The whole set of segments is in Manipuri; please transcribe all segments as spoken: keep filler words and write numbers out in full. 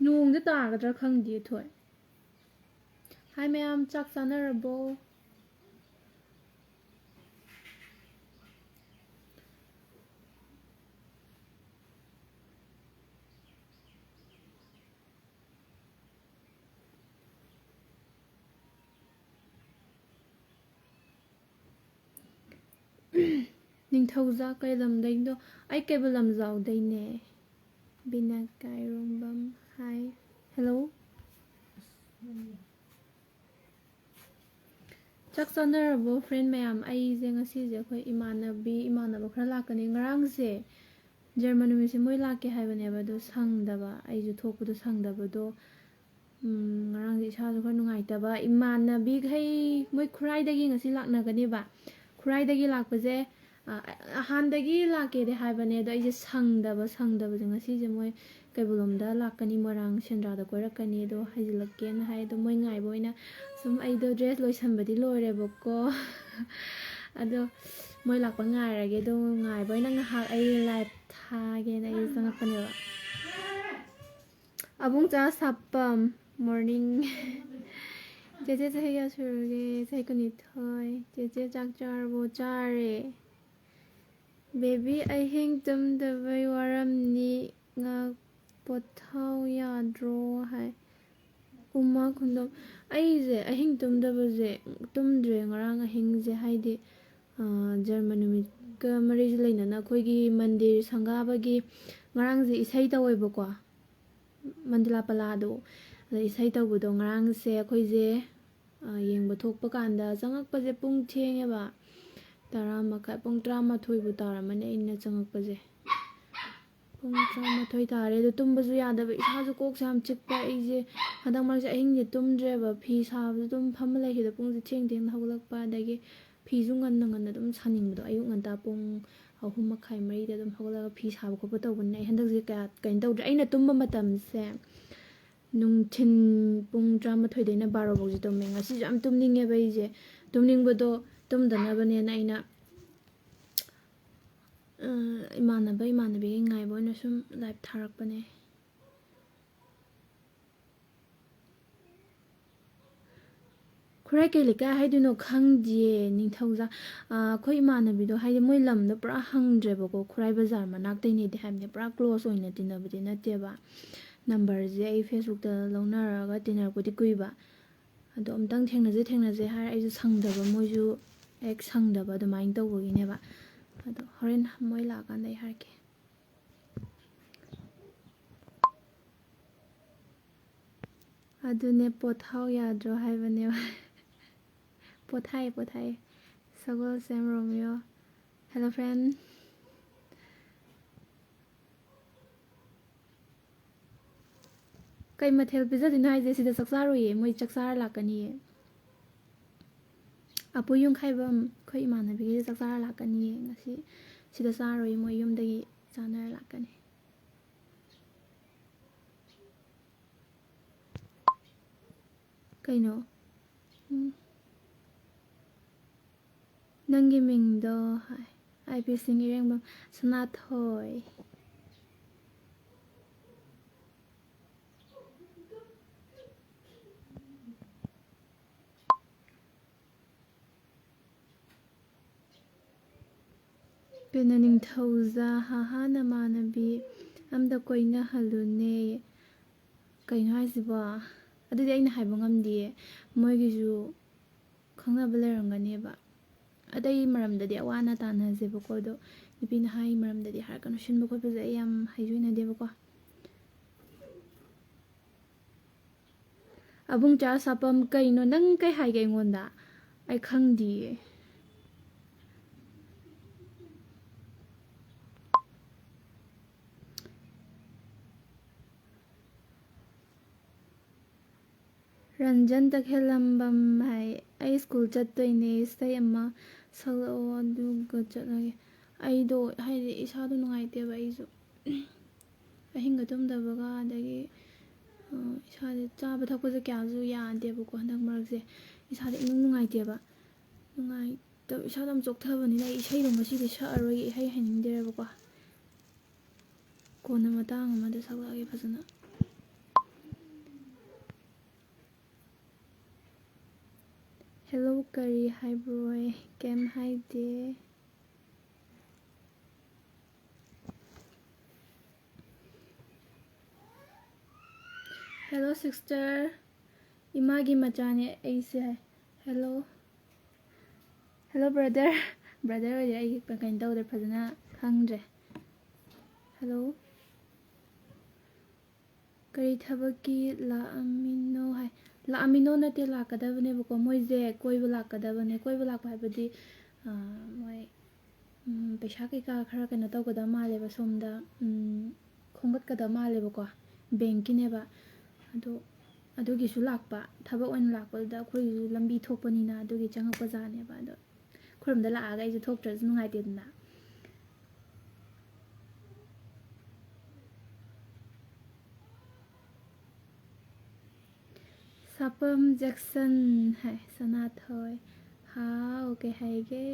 ꯅꯣꯡꯗꯤ ꯇꯥꯒꯗ꯭ꯔꯥ ꯈꯪꯗꯦ, ꯊꯣꯏ꯫ ꯍꯥꯏ ꯃꯌꯥꯝ, ꯆꯥꯛ ꯆꯥꯅꯔꯕꯣ? ꯅꯤꯡꯊꯧꯖꯥ ꯀꯩ ꯂꯝꯗꯩꯅꯣ? ꯑꯩ ꯀꯩꯕꯨꯜ ꯂꯝꯖꯥꯎꯗꯩꯅꯦ꯫ ꯕꯤꯅꯥ ꯀꯥꯏꯔꯣꯡꯕꯝ, ꯍꯥꯏ꯫ ꯍꯦꯜꯂꯣ꯫ ꯆꯥꯛ ꯆꯥꯅꯔꯕꯣ, friend ꯃꯌꯥꯝ? ꯑꯩꯁꯦ ꯉꯁꯤꯁꯦ ꯑꯩꯈꯣꯏ ꯏꯃꯥꯟꯅꯕꯤ, ꯏꯃꯥꯟꯅꯕ ꯈꯔ ꯂꯥꯛꯀꯅꯤ꯫ ꯉꯔꯥꯡꯁꯦ ꯖꯔꯃ ꯅꯨꯃꯤꯠꯁꯦ ꯃꯣꯏ ꯂꯥꯛꯀꯦ ꯍꯥꯏꯕꯅꯦꯕ, ꯑꯗꯣ ꯁꯪꯗꯕ, ꯑꯩꯁꯨ ꯊꯣꯛꯄꯗꯣ ꯁꯪꯗꯕꯗꯣ꯫ ꯎꯝ, ꯉꯔꯥꯡꯁꯦ ꯏꯁꯥꯁꯨ ꯈꯔ ꯅꯨꯡꯉꯥꯏꯇꯕ꯫ ꯏꯃꯥꯟꯅꯕꯤꯈꯩ ꯃꯣꯏ ꯈꯨꯔꯥꯏꯗꯒꯤ ꯉꯁꯤ ꯂꯥꯛꯅꯒꯅꯦꯕ꯫ ꯈꯨꯔꯥꯏꯗꯒꯤ ꯂꯥꯛꯄꯁꯦ, ꯑ, ꯑꯍꯥꯟꯗꯒꯤ ꯂꯥꯛꯀꯦꯗꯤ ꯍꯥꯏꯕꯅꯦ, ꯑꯗꯣ ꯑꯩꯁꯦ ꯁꯪꯗꯕ, ꯁꯪꯗꯕꯁꯦ ꯉꯁꯤꯁꯦ ꯃꯣꯏ ꯀꯩꯕꯨꯜꯂꯣꯝꯗ ꯂꯥꯛꯀꯅꯤ, ꯃꯣꯏꯔꯥꯡ ꯁꯦꯟꯗ꯭ꯔꯥꯗ ꯀꯣꯏꯔꯛꯀꯅꯤ, ꯑꯗꯣ ꯍꯥꯏꯖꯤꯜꯂꯛꯀꯦꯅ ꯍꯥꯏ꯫ ꯑꯗꯣ ꯃꯣꯏ ꯉꯥꯏꯕ ꯑꯣꯏꯅ ꯁꯨꯝ, ꯑꯩꯗꯣ dress ꯂꯣꯏꯁꯟꯕꯗꯤ ꯂꯣꯏꯔꯦꯕꯀꯣ꯫ ꯑꯗꯣ ꯃꯣꯏ ꯂꯥꯛꯄ ꯉꯥꯏꯔꯒꯦ, ꯑꯗꯣ ꯉꯥꯏꯕ ꯑꯣꯏꯅ ꯉꯥꯏꯍꯥꯛ ꯑꯩ live ꯊꯥꯒꯦꯅ ꯑꯩ ꯆꯪꯉꯛꯄꯅꯦꯕ꯫ ꯑꯕꯨꯡꯆꯥ ꯁꯥꯄꯝ, morning꯫ ꯆꯦꯆꯦ ꯆꯍꯤ ꯀꯌꯥ ꯁꯨꯔꯒꯦ? ꯆꯍꯤ ꯀꯨꯟꯅꯤꯊꯣꯏ꯫ ꯆꯦꯆꯦ ꯆꯥꯛ ꯆꯥꯔꯕꯣ? ꯆꯥꯔꯦ꯫ Baby, ꯑꯍꯤꯡ ꯇꯨꯝꯗꯕꯩ ꯋꯥꯔꯝꯅꯤ, ꯉꯥꯛ ꯄꯣꯊꯥꯎ ꯌꯥꯗ꯭ꯔꯣ? ꯍꯥꯏ꯫ ꯎꯃꯥ ꯈꯨꯟꯗꯣꯝ, ꯑꯩꯁꯦ ꯑꯍꯤꯡ ꯇꯨꯝꯗꯕꯁꯦ, ꯇꯨꯝꯗ꯭ꯔꯦ ꯉꯔꯥꯡ ꯑꯍꯤꯡꯁꯦ, ꯍꯥꯏꯗꯤ, ꯑ, ꯖꯔꯃ ꯅꯨꯃꯤꯠꯀ ꯃꯔꯤꯁꯨ ꯂꯩꯅꯅ ꯑꯩꯈꯣꯏꯒꯤ ꯃꯟꯗꯤꯔ ꯁꯪꯒꯥꯕꯒꯤ ꯉꯔꯥꯡꯁꯦ ꯏꯁꯩ ꯇꯧꯋꯦꯕꯀꯣ, ꯃꯟꯗꯂꯥ ꯄꯂꯥꯗꯣ꯫ ꯑꯗ ꯏꯁꯩ ꯇꯧꯕꯗꯣ ꯉꯔꯥꯡꯁꯦ ꯑꯩꯈꯣꯏꯁꯦ, ꯑ, ꯌꯦꯡꯕ ꯊꯣꯛꯄ ꯀꯥꯟꯗ ꯆꯪꯉꯛꯄꯁꯦ ꯄꯨꯡ ꯊꯦꯡꯉꯦꯕ, ꯇꯔꯥ ꯃꯈꯥꯏ, ꯄꯨꯡ ꯇꯔꯥꯃꯥꯊꯣꯏꯕꯨ ꯇꯥꯔꯝꯃꯅꯤ ꯑꯩꯅ ꯆꯪꯉꯛꯄꯁꯦ꯫ ꯄꯨꯡ ꯇꯔꯥꯃꯥꯊꯣꯏ ꯇꯥꯔꯦ, ꯑꯗꯣ ꯇꯨꯝꯕꯁꯨ ꯌꯥꯗꯕ, ꯏꯁꯥꯁꯨ ꯀꯣꯛꯁꯦ ꯌꯥꯝ ꯆꯤꯛꯄ꯫ ꯑꯩꯁꯦ ꯍꯟꯗꯛ ꯃꯔꯛꯁꯦ ꯑꯍꯤꯡꯁꯦ ꯇꯨꯝꯗ꯭ꯔꯦꯕ, ꯐꯤ ꯁꯥꯕꯁꯨ ꯑꯗꯨꯝ ꯐꯝꯃ ꯂꯩꯈꯤꯕꯗꯣ, ꯄꯨꯡꯁꯦ ꯊꯦꯡ ꯊꯦꯡꯅ ꯍꯧꯒꯠꯂꯛꯄ, ꯑꯗꯒꯤ ꯐꯤꯁꯨ ꯉꯟꯅ ꯉꯟꯅ ꯑꯗꯨꯝ ꯁꯥꯅꯤꯡꯕꯗꯣ, ꯑꯌꯨꯛ ꯉꯟꯇꯥ ꯄꯨꯡ ꯑꯍꯨꯝ ꯃꯈꯥꯏ, ꯃꯔꯤꯗ ꯑꯗꯨꯝ ꯍꯧꯒꯠꯂꯒ ꯐꯤ ꯁꯥꯕ ꯈꯣꯠꯄ ꯇꯧꯕꯅꯤꯅ ꯑꯩ ꯍꯟꯗꯛꯁꯦ ꯀꯌꯥ ꯀꯩꯅꯣ ꯇꯧꯗ꯭ꯔꯦ꯫ ꯑꯩꯅ ꯇꯨꯝꯕ ꯃꯇꯝꯁꯦ ꯅꯨꯡꯊꯤꯟ ꯄꯨꯡ ꯇꯔꯥꯃꯥꯊꯣꯏꯗꯩꯅ ꯕꯥꯔꯣ ꯐꯥꯎꯁꯦ ꯇꯨꯝꯃꯦ꯫ ꯉꯁꯤꯁꯨ ꯌꯥꯝ ꯇꯨꯝꯅꯤꯡꯉꯦꯕ ꯑꯩꯁꯦ꯫ ꯇꯨꯝꯅꯤꯡꯕꯗꯣ ꯇꯨꯝꯗꯅꯕꯅꯦꯅ ꯑꯩꯅ, ꯑ, ꯏꯃꯥꯟꯅꯕ ꯏꯃꯥꯟꯅꯕꯤꯒꯤ ꯉꯥꯏꯕ ꯑꯣꯏꯅ ꯁꯨꯝ live ꯊꯥꯔꯛꯄꯅꯦ꯫ ꯈꯨꯔꯥꯏ ꯀꯩ ꯂꯩꯀꯥꯏ ꯍꯥꯏꯗꯣꯏꯅꯣ ꯈꯪꯗꯤꯌꯦ, ꯅꯤꯡꯊꯧꯖꯥ-, ꯑ, ꯑꯩꯈꯣꯏ ꯏꯃꯥꯟꯅꯕꯤꯗꯣ, ꯍꯥꯏꯗꯤ, ꯃꯣꯏ ꯂꯝꯗꯣ ꯄꯨꯔꯥ ꯍꯪꯗ꯭ꯔꯦꯕꯀꯣ, ꯈꯨꯔꯥꯏ ꯕꯖꯥꯔ ꯃꯅꯥꯛꯇꯩꯅꯦꯗꯤ ꯍꯥꯏꯕꯅꯦ, ꯄꯨꯔꯥ close ꯑꯣꯏꯅ ꯇꯤꯟꯅꯕꯗꯤ ꯅꯠꯇꯦꯕ꯫ ꯅꯝꯕꯔꯁꯦ ꯑꯩ Facebookꯇ ꯂꯧꯅꯔꯒ ꯇꯤꯟꯅꯔꯛꯄꯗꯤ ꯀꯨꯏꯕ, ꯑꯗꯣ ꯑꯝꯇꯪ ꯊꯦꯡꯅꯁꯦ, ꯊꯦꯡꯅꯁꯦ ꯍꯥꯏꯔ ꯑꯩꯁꯨ ꯁꯪꯗꯕ, ꯃꯣꯏꯁꯨ ꯍꯦꯛ ꯁꯪꯗꯕ, ꯑꯗꯨꯃꯥꯏꯅ ꯇꯧꯕꯒꯤꯅꯦꯕ꯫ ꯑꯗꯣ ꯍꯣꯔꯦꯟ ꯃꯣꯏ ꯂꯥꯛꯑꯀꯥꯟꯗ ꯑꯩ ꯍꯥꯏꯔꯛꯀꯦ꯫ ꯑꯗꯨꯅꯦ, ꯄꯣꯊꯥꯎ ꯌꯥꯗ꯭ꯔꯣ ꯍꯥꯏꯕꯅꯦꯕ꯫ ꯄꯣꯊꯥꯏ, ꯄꯣꯊꯥꯏ꯫ ꯁꯒꯣꯜꯁꯦꯝ ꯔꯣꯃꯤꯌꯣ꯫ Hello, friend. ꯀꯩ ꯃꯊꯦꯜ ꯄꯤꯖꯗꯣꯏꯅꯣ ꯍꯥꯏꯁꯦ? ꯁꯤꯗ ꯆꯥꯛ ꯆꯥꯔꯣꯏꯌꯦ, ꯃꯣꯏ ꯆꯥꯛ ꯆꯥꯔ ꯂꯥꯛꯀꯅꯤꯌꯦ꯫ ꯑꯄꯨ ꯌꯨꯝꯈꯥꯏꯕꯝ, ꯑꯩꯈꯣꯏ ꯏꯃꯥꯟꯅꯕꯤꯒꯤ ꯆꯥꯛ ꯆꯥꯔ ꯂꯥꯛꯀꯅꯤꯌꯦ ꯉꯁꯤ꯫ ꯁꯤꯗ ꯆꯥꯔꯣꯏ, ꯃꯣꯏ ꯌꯨꯝꯗꯒꯤ ꯆꯥꯅꯔ ꯂꯥꯛꯀꯅꯤ꯫ ꯀꯩꯅꯣ? ꯎꯝ꯫ ꯅꯪꯒꯤ ꯃꯤꯡꯗꯣ ꯍꯥꯏ꯫ ꯑꯥꯏ ꯄꯤ ꯁꯤꯡ ꯏꯔꯦꯡꯕꯝ ꯁꯅꯥꯊꯣꯏ꯫ ꯀꯩꯅꯣ, ꯅꯤꯡꯊꯧꯖꯥ, ꯍꯥꯍꯥ, ꯅꯃꯥꯟꯅꯕꯤ ꯑꯝꯗ ꯀꯣꯏꯅꯍꯜꯂꯨꯅꯦ꯫ ꯀꯩꯅꯣ ꯍꯥꯏꯁꯤꯕꯣ? ꯑꯗꯨꯗꯤ ꯑꯩꯅ ꯍꯥꯏꯕ ꯉꯝꯗꯤꯌꯦ꯫ ꯃꯣꯏꯒꯤꯁꯨ ꯈꯪꯅꯕ ꯂꯩꯔꯝꯒꯅꯦꯕ꯫ ꯑꯇꯩ ꯃꯔꯝꯗꯗꯤ ꯑꯋꯥ ꯑꯅꯥ ꯇꯥꯟꯅꯁꯦꯕꯀꯣ, ꯑꯗꯣ ꯅꯨꯄꯤ ꯅꯍꯥꯒꯤ ꯃꯔꯝꯗꯗꯤ ꯍꯥꯏꯔꯛꯀꯅꯨ꯫ ꯁꯤꯟꯕ ꯈꯣꯠꯄꯁꯦ ꯑꯩ ꯌꯥꯝ ꯍꯩꯖꯣꯏꯅꯗꯦꯕꯀꯣ꯫ ꯑꯕꯨꯡ ꯆꯥ ꯁꯥꯄꯝ, ꯀꯩꯅꯣ ꯅꯪ ꯀꯩ ꯍꯥꯏꯒꯦ ꯑꯩꯉꯣꯟꯗ? ꯑꯩ ꯈꯪꯗꯤꯌꯦ꯫ ꯔꯟꯖꯟ ꯇꯈꯦꯜꯂꯝꯕꯝ ꯍꯥꯏ, "ꯑꯩ ꯁ꯭ꯀꯨꯜ ꯆꯠꯇꯣꯏꯅꯦ, ꯏꯁꯩ ꯑꯃ ꯁꯛꯂꯛꯑꯣ ꯑꯗꯨꯒ ꯆꯠꯂꯒꯦ꯫" ꯑꯩꯗꯣ ꯍꯥꯏꯗꯤ ꯏꯁꯥꯗꯣ ꯅꯨꯡꯉꯥꯏꯇꯦꯕ, ꯑꯩꯁꯨ ꯑꯍꯤꯡꯒ ꯇꯨꯝꯗꯕꯒ, ꯑꯗꯒꯤ, ꯑ, ꯏꯁꯥꯁꯦ ꯆꯥꯕ ꯊꯛꯄꯁꯦ ꯀꯌꯥꯁꯨ ꯌꯥꯗꯦꯕꯀꯣ ꯍꯟꯗꯛ ꯃꯔꯛꯁꯦ꯫ ꯏꯁꯥꯗ ꯏꯅꯨꯡ ꯅꯨꯡꯉꯥꯏꯇꯦꯕ꯫ ꯅꯨꯡꯉꯥꯏꯇꯕ, ꯏꯁꯥꯗꯣ ꯌꯥꯝ ꯆꯣꯛꯊꯕꯅꯤꯅ ꯑꯩ ꯏꯁꯩꯗꯣ ꯉꯁꯤꯗꯤ ꯁꯛꯑꯔꯣꯏꯒꯦ, ꯏꯍꯩ ꯍꯩꯅꯤꯡꯗꯦꯕꯀꯣ꯫ ꯀꯣꯟꯅ ꯃꯇꯥꯡ ꯑꯃꯗ ꯁꯛꯂꯛꯑꯒꯦ ꯐꯖꯅ꯫ Hello, ꯀꯔꯤ ꯍꯥꯏꯕ꯭ꯔꯣꯏ? ꯀꯩꯝ ꯍꯥꯏꯗꯦ꯫ Hello, sister. ꯏꯃꯥꯒꯤ ꯃꯆꯥꯅꯦ ꯑꯩꯁꯦ ꯍꯥꯏ꯫ Hello. Hello, brother. Brother ꯑꯣꯏꯗꯤ ꯑꯩ ꯀꯩꯅꯣ ꯇꯧꯗ꯭ꯔꯦ, ꯐꯖꯅ ꯈꯪꯗ꯭ꯔꯦ꯫ Hello. ꯀꯔꯤ ꯊꯕꯛꯀꯤ ꯂꯥꯛꯑꯝꯃꯤꯅꯣ ꯍꯥꯏ꯫ ꯂꯥꯛꯑꯝꯃꯤꯅꯣ ꯅꯠꯇꯦ, ꯂꯥꯛꯀꯗꯕꯅꯦꯕꯀꯣ꯫ ꯃꯣꯏꯁꯦ ꯀꯣꯏꯕ ꯂꯥꯛꯀꯗꯕꯅꯦ꯫ ꯀꯣꯏꯕ ꯂꯥꯛꯄ ꯍꯥꯏꯕꯗꯤ, ꯑ, ꯃꯣꯏ, ꯎꯝ, ꯄꯩꯁꯥ ꯀꯩꯀꯥ ꯈꯔ ꯀꯩꯅꯣ ꯇꯧꯒꯗꯕ ꯃꯥꯜꯂꯦꯕ ꯁꯣꯝꯗ, ꯎꯝ, ꯈꯣꯝꯒꯠꯀꯗꯕ ꯃꯥꯜꯂꯦꯕꯀꯣ꯫ Bankꯀꯤꯅꯦꯕ꯫ ꯑꯗꯣ ꯑꯗꯨꯒꯤꯁꯨ ꯂꯥꯛꯄ, ꯊꯕꯛ ꯑꯣꯏꯅ ꯂꯥꯛꯄꯗꯨꯗ ꯑꯩꯈꯣꯏꯒꯤꯁꯨ ꯂꯝꯕꯤ ꯊꯣꯛꯄꯅꯤꯅ ꯑꯗꯨꯒꯤ ꯆꯪꯉꯛꯄ ꯖꯥꯠꯅꯦꯕ꯫ ꯑꯗꯣ ꯑꯩꯈꯣꯏꯔꯣꯝꯗ ꯂꯥꯛꯑꯒ ꯑꯩꯁꯨ ꯊꯣꯛꯇ꯭ꯔꯁꯨ ꯅꯨꯡꯉꯥꯏꯇꯦꯗꯅ꯫ ꯁꯥꯄꯝ ꯖꯦꯛꯁꯟ ꯍꯥꯏ, ꯁꯅꯥꯊꯣꯏ꯫ ꯍꯥꯎ, ꯀꯩ ꯍꯥꯏꯒꯦ?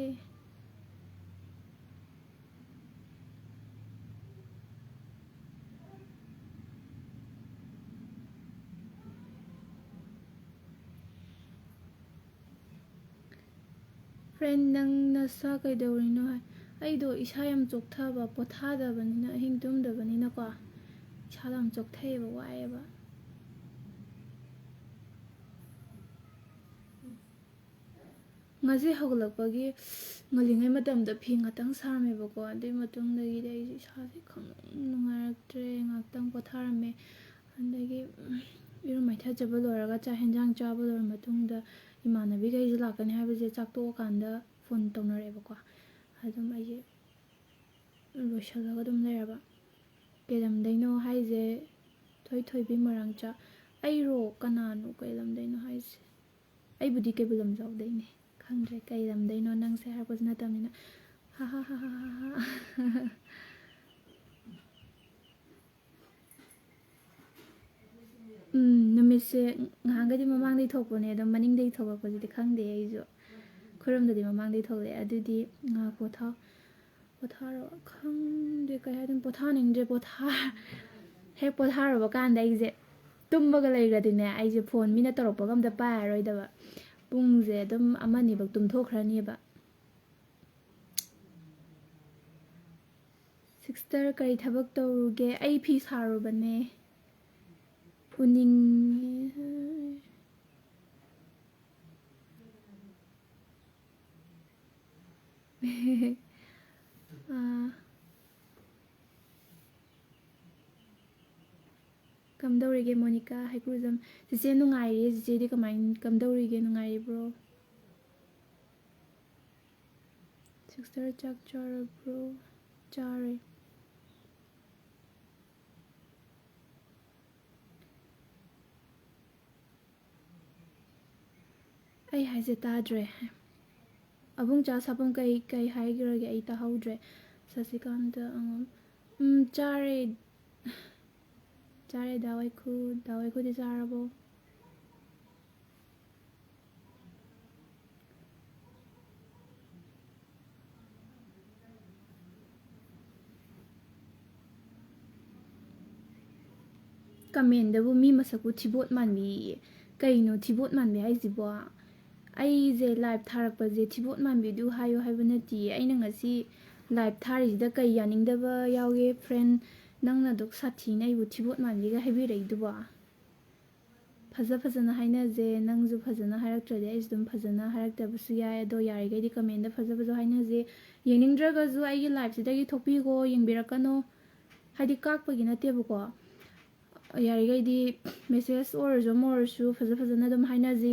Friend, ꯅꯪ ꯅꯁꯥ ꯀꯩꯗꯧꯔꯤꯅꯣ ꯍꯥꯏ꯫ ꯑꯩꯗꯣ ꯏꯁꯥ ꯌꯥꯝ ꯆꯣꯛꯊꯕ, ꯄꯣꯊꯥꯗꯕꯅꯤꯅ, ꯑꯍꯤꯡ ꯇꯨꯝꯗꯕꯅꯤꯅꯀꯣ, ꯏꯁꯥꯗꯣ ꯌꯥꯝ ꯆꯣꯛꯊꯩꯑꯕ, ꯋꯥꯏꯑꯦꯕ꯫ ꯉꯁꯤ ꯍꯧꯒꯠꯂꯛꯄꯒꯤ ꯉꯜꯂꯤꯉꯩ ꯃꯇꯝꯗ ꯐꯤ ꯉꯥꯛꯇꯪ ꯁꯥꯔꯝꯃꯦꯕꯀꯣ, ꯑꯗꯨꯏ ꯃꯇꯨꯡꯗꯒꯤꯗꯤ ꯑꯩꯁꯦ ꯏꯁꯥꯁꯦ ꯈꯪꯅꯨꯡ ꯅꯨꯡꯉꯥꯏꯔꯛꯇ꯭ꯔꯦ, ꯉꯥꯛꯇꯪ ꯄꯣꯊꯥꯔꯝꯃꯦ꯫ ꯑꯗꯒꯤ, ꯎꯝ, ꯏꯔꯨ ꯃꯥꯏꯊꯖꯕ ꯂꯣꯏꯔꯒ ꯆꯥꯛ ꯍꯦꯟꯖꯥꯡ ꯆꯥꯕ ꯂꯣꯏꯔ ꯃꯇꯨꯡꯗ ꯏꯃꯥꯟꯅꯕꯤꯈꯩꯁꯨ ꯂꯥꯛꯀꯅꯤ ꯍꯥꯏꯕꯁꯦ ꯆꯥꯛ ꯇꯣꯛꯑꯀꯥꯟꯗ phone ꯇꯧꯅꯔꯛꯑꯦꯕꯀꯣ꯫ ꯑꯗꯨꯝ ꯑꯩꯁꯦ ꯂꯣꯏꯁꯤꯜꯂꯒ ꯑꯗꯨꯝ ꯂꯩꯔꯕ꯫ ꯀꯩ ꯂꯝꯗꯩꯅꯣ ꯍꯥꯏꯁꯦ? ꯊꯣꯏꯊꯣꯏꯕꯤ ꯃꯣꯏꯔꯥꯡꯆꯥ꯫ ꯑꯩꯔꯣ? ꯀꯅꯥꯅꯣ ꯀꯩ ꯂꯝꯗꯩꯅꯣ ꯍꯥꯏꯁꯦ? ꯑꯩꯕꯨꯗꯤ ꯀꯩꯕꯨꯜ ꯂꯝꯖꯥꯎꯗꯩꯅꯦ꯫ ꯈꯪꯗ꯭ꯔꯦ ꯀꯩ ꯂꯝꯗꯩꯅꯣ ꯅꯪꯁꯦ ꯍꯥꯏꯔꯛꯄꯁꯨ ꯅꯠꯇꯕꯅꯤꯅ꯫ ꯍꯥ ꯍꯥ ꯍꯥ ꯍꯥ ꯍꯥ ꯍꯥ꯫ ꯎꯝ, ꯅꯨꯃꯤꯠꯁꯦ ꯉꯍꯥꯟꯈꯩꯗꯤ ꯃꯃꯥꯡꯗꯩ ꯊꯣꯛꯄꯅꯦ, ꯑꯗꯣ ꯃꯅꯤꯡꯗꯩ ꯊꯣꯛꯂꯛꯄꯁꯤꯗꯤ ꯈꯪꯗꯦ ꯑꯩꯁꯨ꯫ ꯑꯩꯈꯣꯏꯔꯣꯝꯗꯗꯤ ꯃꯃꯥꯡꯗꯩ ꯊꯣꯛꯂꯛꯑꯦ꯫ ꯑꯗꯨꯗꯤ ꯉꯥꯏꯈꯣ, ꯊꯥꯎ꯫ ꯄꯣꯊꯥꯔꯣ, ꯈꯪꯗꯦ ꯀꯩ ꯍꯥꯏꯗꯣꯏꯅꯣ, ꯄꯣꯊꯥꯅꯤꯡꯗ꯭ꯔꯦ꯫ ꯄꯣꯊꯥ-, ꯍꯦꯛ ꯄꯣꯊꯥꯔꯨꯕ ꯀꯥꯟꯗ ꯑꯩꯁꯦ ꯇꯨꯝꯕꯒ ꯂꯩꯈ꯭ꯔꯗꯤꯅꯦ, ꯑꯩꯁꯦ phone ꯃꯤꯅ ꯇꯧꯔꯛꯄꯒ ꯑꯝꯇ ꯄꯥꯏꯔꯔꯣꯏꯗꯕ꯫ ꯄꯨꯡꯁꯦ ꯑꯗꯨꯝ ꯑꯃ ꯑꯅꯤꯐꯧ ꯇꯨꯝꯊꯣꯛꯈ꯭ꯔꯅꯦꯕ꯫ ꯁꯤꯁꯇꯔ, ꯀꯔꯤ ꯊꯕꯛ ꯇꯧꯔꯨꯒꯦ? ꯑꯩ ꯐꯤ ꯁꯥꯔꯨꯕꯅꯦ꯫ ꯎꯅꯤꯡꯉꯦ꯫ ꯑꯥ꯫ ꯀꯝꯗꯧꯔꯤꯒꯦ ꯃꯣꯅꯤꯀꯥ ꯍꯩꯀ꯭ꯔꯨꯖꯝ? ꯆꯤꯆꯦ ꯅꯨꯡꯉꯥꯏꯔꯤꯌꯦ꯫ ꯆꯤꯆꯦꯗꯤ ꯀꯃꯥꯏ, ꯀꯝꯗꯧꯔꯤꯒꯦ? ꯅꯨꯡꯉꯥꯏꯔꯤꯕ꯭ꯔꯣ? ꯁꯤꯁꯇꯔ, ꯆꯥꯛ ꯆꯥꯔꯕ꯭ꯔꯣ? ꯆꯥꯔꯦ꯫ ꯑꯩ ꯍꯥꯏꯁꯦ ꯇꯥꯗ꯭ꯔꯦ꯫ ꯑꯕꯨꯡ ꯆꯥ ꯁꯥꯐꯝ ꯀꯩ, ꯀꯩ ꯍꯥꯏꯈ꯭ꯔꯒꯦ? ꯑꯩ ꯇꯥꯍꯧꯗ꯭ꯔꯦ꯫ ꯁꯁꯤꯀꯥꯟꯇ ꯑꯉꯝ, ꯎꯝ, ꯆꯥꯔꯦ꯫ ꯆꯥꯔꯦ, ꯗꯥ ꯋꯥꯏꯈꯨ꯫ ꯗꯥ ꯋꯥꯏꯈꯨꯗꯤ ꯆꯥꯔꯕꯣ? ꯀꯃꯦꯟꯗꯕꯨ ꯃꯤ ꯃꯁꯛꯄꯨ ꯊꯤꯕꯣꯠ ꯃꯥꯟꯕꯤꯌꯦ꯫ ꯀꯩꯅꯣ ꯊꯤꯕꯣꯠ ꯃꯥꯟꯕꯤ ꯍꯥꯏꯁꯤꯕꯣ? ꯑꯩꯁꯦ ꯂꯥꯏꯚ ꯊꯥꯔꯛꯄꯁꯦ ꯊꯤꯕꯣꯠ ꯃꯥꯟꯕꯤꯗꯨ ꯍꯥꯏꯌꯨ ꯍꯥꯏꯕ ꯅꯠꯇꯤꯌꯦ꯫ ꯑꯩꯅ ꯉꯁꯤ ꯂꯥꯏꯚ ꯊꯥꯔꯤꯁꯤꯗ ꯀꯩ ꯌꯥꯅꯤꯡꯗꯕ ꯌꯥꯎꯒꯦ, ꯐ꯭ꯔꯦꯟ? ꯅꯪꯅ ꯑꯗꯨꯛ ꯁꯥꯊꯤꯅ ꯑꯩꯕꯨ ꯊꯤꯕꯣꯠ ꯃꯥꯟꯕꯤꯒ ꯍꯥꯏꯕꯤꯔꯛꯏꯗꯨꯕꯣ? ꯐꯖ ꯐꯖꯅ ꯍꯥꯏꯅꯁꯦ꯫ ꯅꯪꯁꯨ ꯐꯖꯅ ꯍꯥꯏꯔꯛꯇ꯭ꯔꯗꯤ ꯑꯩꯁꯨ ꯑꯗꯨꯝ ꯐꯖꯅ ꯍꯥꯏꯔꯛꯇꯕꯁꯨ ꯌꯥꯏ꯫ ꯑꯗꯣ ꯌꯥꯔꯤꯈꯩꯗꯤ ꯀꯃꯦꯟꯗ ꯐꯖ ꯐꯖ ꯍꯥꯏꯅꯁꯦ꯫ ꯌꯦꯡꯅꯤꯡꯗ꯭ꯔꯒꯁꯨ ꯑꯩꯒꯤ ꯂꯥꯏꯚꯁꯤꯗꯒꯤ ꯊꯣꯛꯄꯤꯈꯣ, ꯌꯦꯡꯕꯤꯔꯛꯀꯅꯣ꯫ ꯍꯥꯏꯗꯤ ꯀꯥꯛꯄꯒꯤ ꯅꯠꯇꯦꯕꯀꯣ꯫ ꯌꯥꯔꯤꯈꯩꯗꯤ ꯃꯦꯁꯦꯖ ꯑꯣꯏꯔꯁꯨ ꯑꯃ ꯑꯣꯏꯔꯁꯨ ꯐꯖ ꯐꯖꯅ ꯑꯗꯨꯝ ꯍꯥꯏꯅꯁꯤ꯫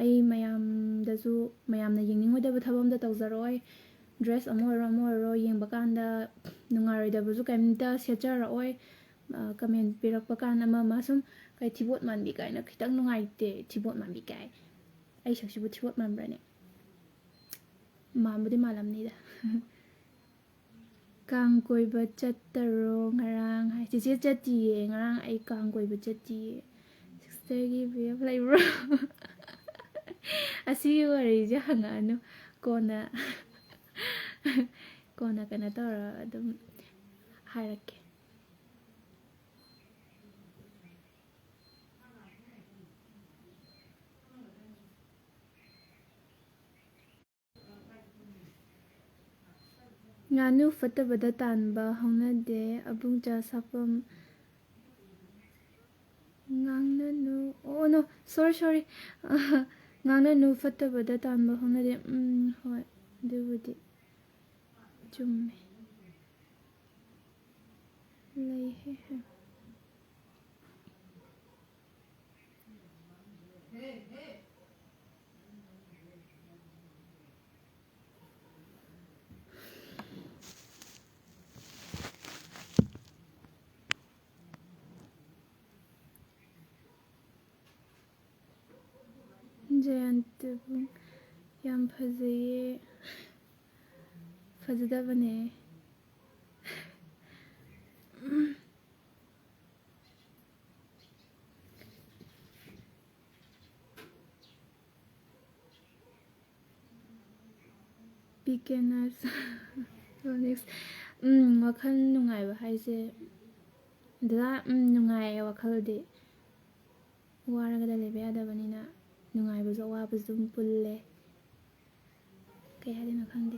ꯑꯩ ꯃꯌꯥꯝꯗꯁꯨ, ꯃꯌꯥꯝꯅ ꯌꯦꯡꯅꯤꯡꯉꯣꯏꯗꯕ ꯊꯕꯛ ꯑꯝꯇ ꯇꯧꯖꯔꯛꯑꯣꯏ꯫ ꯗ꯭ꯔꯦꯁ ꯑꯃ ꯑꯣꯏꯔꯣ ꯑꯃ ꯑꯣꯏꯔꯣ ꯌꯦꯡꯕ ꯀꯥꯟꯗ ꯅꯨꯡꯉꯥꯏꯔꯣꯏꯗꯕꯁꯨ ꯀꯩꯝꯇ ꯁꯦꯠꯆꯔꯛꯑꯣꯏ꯫ ꯑ, ꯀꯃꯦꯟ ꯄꯤꯔꯛꯄ ꯀꯥꯟꯗ ꯑꯃ ꯑꯃ ꯁꯨꯝ ꯀꯩ ꯊꯤꯕꯣꯠ ꯃꯥꯟꯕꯤ ꯀꯥꯏꯅ ꯈꯤꯇꯪ ꯅꯨꯡꯉꯥꯏꯇꯦ, ꯊꯤꯕꯣꯠ ꯃꯥꯟꯕꯤ ꯀꯥꯏ꯫ ꯑꯩ ꯁꯛꯁꯤꯕꯨ ꯊꯤꯕꯣꯠ ꯃꯥꯟꯕ꯭ꯔꯅꯦ? ꯃꯥꯟꯕꯨꯗꯤ ꯃꯥꯜꯂꯝꯅꯤꯗ꯫ ꯀꯥꯡ ꯀꯣꯏꯕ ꯆꯠꯇꯔꯣ ꯉꯔꯥꯡ ꯍꯥꯏ? ꯆꯤꯆꯦ, ꯆꯠꯇꯤꯌꯦ꯫ ꯉꯔꯥꯡ ꯑꯩ ꯀꯥꯡ ꯀꯣꯏꯕ ꯆꯠꯇꯤꯌꯦ꯫ ꯁꯤꯁꯇꯔꯒꯤ ꯕꯦꯞ ꯂꯩꯕ꯭ꯔꯣ? ꯑꯁꯤꯒꯤ ꯋꯥꯔꯤꯁꯦ ꯍꯪꯉꯛꯑꯅꯨ꯫ ꯀꯣꯟꯅ, ꯀꯣꯟꯅ ꯀꯩꯅꯣ ꯇꯧꯔ ꯑꯗꯨꯝ ꯍꯥꯏꯔꯛꯀꯦ꯫ ꯉꯥꯅꯨ ꯐꯠꯇꯕꯗ ꯇꯥꯟꯕ ꯍꯧꯅꯗꯦ, ꯑꯕꯨꯡ ꯆꯥ ꯁꯥꯐꯝ꯫ ꯉꯥꯡꯅꯅꯨ, oh no, sorry, sorry. ꯉꯥꯡꯅꯅꯨ ꯐꯠꯇꯕꯗ ꯇꯥꯟꯕ ꯍꯧꯅꯗꯦ꯫ ꯎꯝ, ꯍꯣꯏ, ꯑꯗꯨꯕꯨꯗꯤ ꯆꯨꯝꯃꯦ꯫ ꯂꯩꯍꯦ꯫ ꯖꯌꯟꯇꯕꯨ ꯌꯥꯝ ꯐꯖꯩꯌꯦ꯫ ꯐꯖꯗꯕꯅꯦ꯫ P K nurse. Next. ꯎꯝ, ꯋꯥꯈꯜ ꯅꯨꯡꯉꯥꯏꯕ ꯍꯥꯏꯁꯦ, ꯗꯗꯥ, ꯎꯝ, ꯅꯨꯡꯉꯥꯏꯌꯦ ꯋꯥꯈꯜꯗꯤ꯫ ꯋꯥꯔꯒꯗ ꯂꯩꯕ ꯌꯥꯗꯕꯅꯤꯅ, ꯅꯨꯡꯉꯥꯏꯕꯁꯨ ꯑꯋꯥꯕꯁꯨ ꯑꯗꯨꯝ ꯄꯨꯜꯂꯦ꯫ ꯀꯩ ꯍꯥꯏꯗꯣꯏꯅꯣ ꯈꯪꯗꯦ,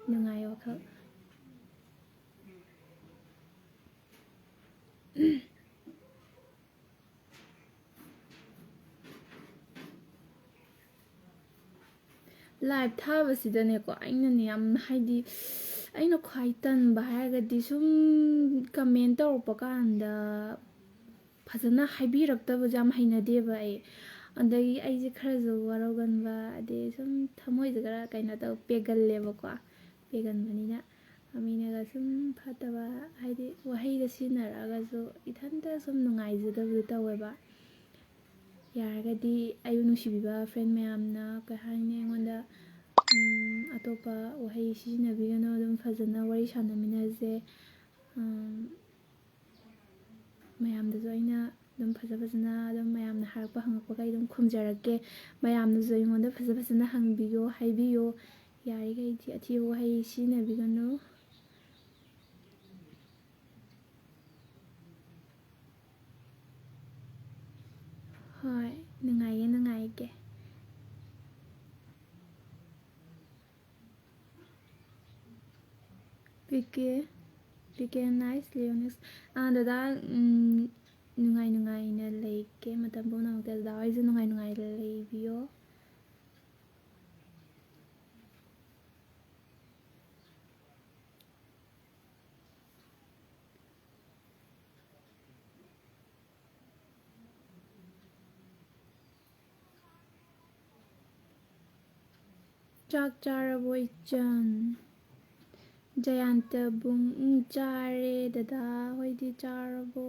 ꯅꯨꯡꯉꯥꯏꯌꯦ ꯋꯥꯈꯜ꯫ Live ꯊꯥꯕꯁꯤꯗꯅꯦꯀꯣ, ꯑꯩꯅꯅꯦ ꯌꯥꯝ, ꯍꯥꯏꯗꯤ, ꯑꯩꯅ ꯈ꯭ꯋꯥꯏ ꯇꯟꯕ ꯍꯥꯏꯔꯒꯗꯤ ꯁꯨꯝ comment ꯇꯧꯔꯛꯄ ꯀꯥꯟꯗ ꯐꯖꯅ ꯍꯥꯏꯕꯤꯔꯛꯇꯕꯁꯦ ꯌꯥꯝ ꯍꯩꯅꯗꯦꯕ ꯑꯩ꯫ ꯑꯗꯒꯤ ꯑꯩꯁꯦ ꯈꯔꯁꯨ ꯋꯥꯔꯧꯒꯟꯕ, ꯑꯗꯩ ꯁꯨꯝ ꯊꯃꯣꯏꯁꯦ ꯈꯔ ꯀꯩꯅꯣ ꯇꯧ, ꯄꯦꯒꯜꯂꯦꯕꯀꯣ꯫ ꯄꯦꯒꯟꯕꯅꯤꯅ ꯃꯤꯅꯒ ꯁꯨꯝ ꯐꯠꯇꯕ, ꯍꯥꯏꯗꯤ ꯋꯥꯍꯩꯗ ꯁꯤꯖꯤꯟꯅꯔꯛꯑꯒꯁꯨ ꯏꯊꯟꯇ ꯁꯨꯝ ꯅꯨꯡꯉꯥꯏꯖꯗꯕꯗꯣ ꯇꯧꯋꯦꯕ꯫ ꯌꯥꯔꯒꯗꯤ ꯑꯩꯕꯨ ꯅꯨꯡꯁꯤꯕꯤꯕ friend ꯃꯌꯥꯝꯅ, ꯀꯩ ꯍꯥꯏꯅꯤ, ꯑꯩꯉꯣꯟꯗ, ꯎꯝ, ꯑꯇꯣꯞꯄ ꯋꯥꯍꯩ ꯁꯤꯖꯤꯟꯅꯕꯤꯒꯅꯨ, ꯑꯗꯨꯝ ꯐꯖꯅ ꯋꯥꯔꯤ ꯁꯥꯟꯅꯃꯤꯟꯅꯁꯦ꯫ ꯎꯝ, ꯃꯌꯥꯝꯗꯁꯨ ꯑꯩꯅ ꯑꯗꯨꯝ ꯐꯖ ꯐꯖꯅ ꯑꯗꯨꯝ ꯃꯌꯥꯝꯅ ꯍꯥꯏꯔꯛꯄ ꯍꯪꯉꯛꯄꯈꯩ ꯑꯗꯨꯝ ꯈꯨꯝꯖꯔꯛꯀꯦ꯫ ꯃꯌꯥꯝꯅꯁꯨ ꯑꯩꯉꯣꯟꯗ ꯐꯖ ꯐꯖꯅ ꯍꯪꯕꯤꯌꯣ, ꯍꯥꯏꯕꯤꯌꯣ꯫ ꯌꯥꯔꯤꯈꯩꯗꯤ ꯑꯊꯤꯕ ꯋꯥꯍꯩ ꯁꯤꯖꯤꯟꯅꯕꯤꯒꯅꯨ꯫ ꯍꯣꯏ, ꯅꯨꯡꯉꯥꯏꯌꯦ, ꯅꯨꯡꯉꯥꯏꯒꯦ꯫ K P K nice ꯂꯤꯌꯣꯅꯤꯛꯁ꯫ ꯑꯥ, ꯗꯗꯥ, ꯎꯝ, ꯅꯨꯡꯉꯥꯏ ꯅꯨꯡꯉꯥꯏꯅ ꯂꯩꯒꯦ꯫ ꯃꯇꯝ ꯄꯨꯝꯅꯃꯛꯇ ꯗꯗꯥ ꯍꯣꯏꯁꯨ ꯅꯨꯡꯉꯥꯏ ꯅꯨꯡꯉꯥꯏꯅ ꯂꯩꯕꯤꯌꯣ꯫ ꯆꯥꯛ ꯆꯥꯔꯕꯣ, ꯏꯆꯟ? ꯖꯌꯥꯟꯇꯕꯨꯡ, ꯎꯝ, ꯆꯥꯔꯦ꯫ ꯗꯗꯥ ꯍꯣꯏꯗꯤ ꯆꯥꯔꯕꯣ?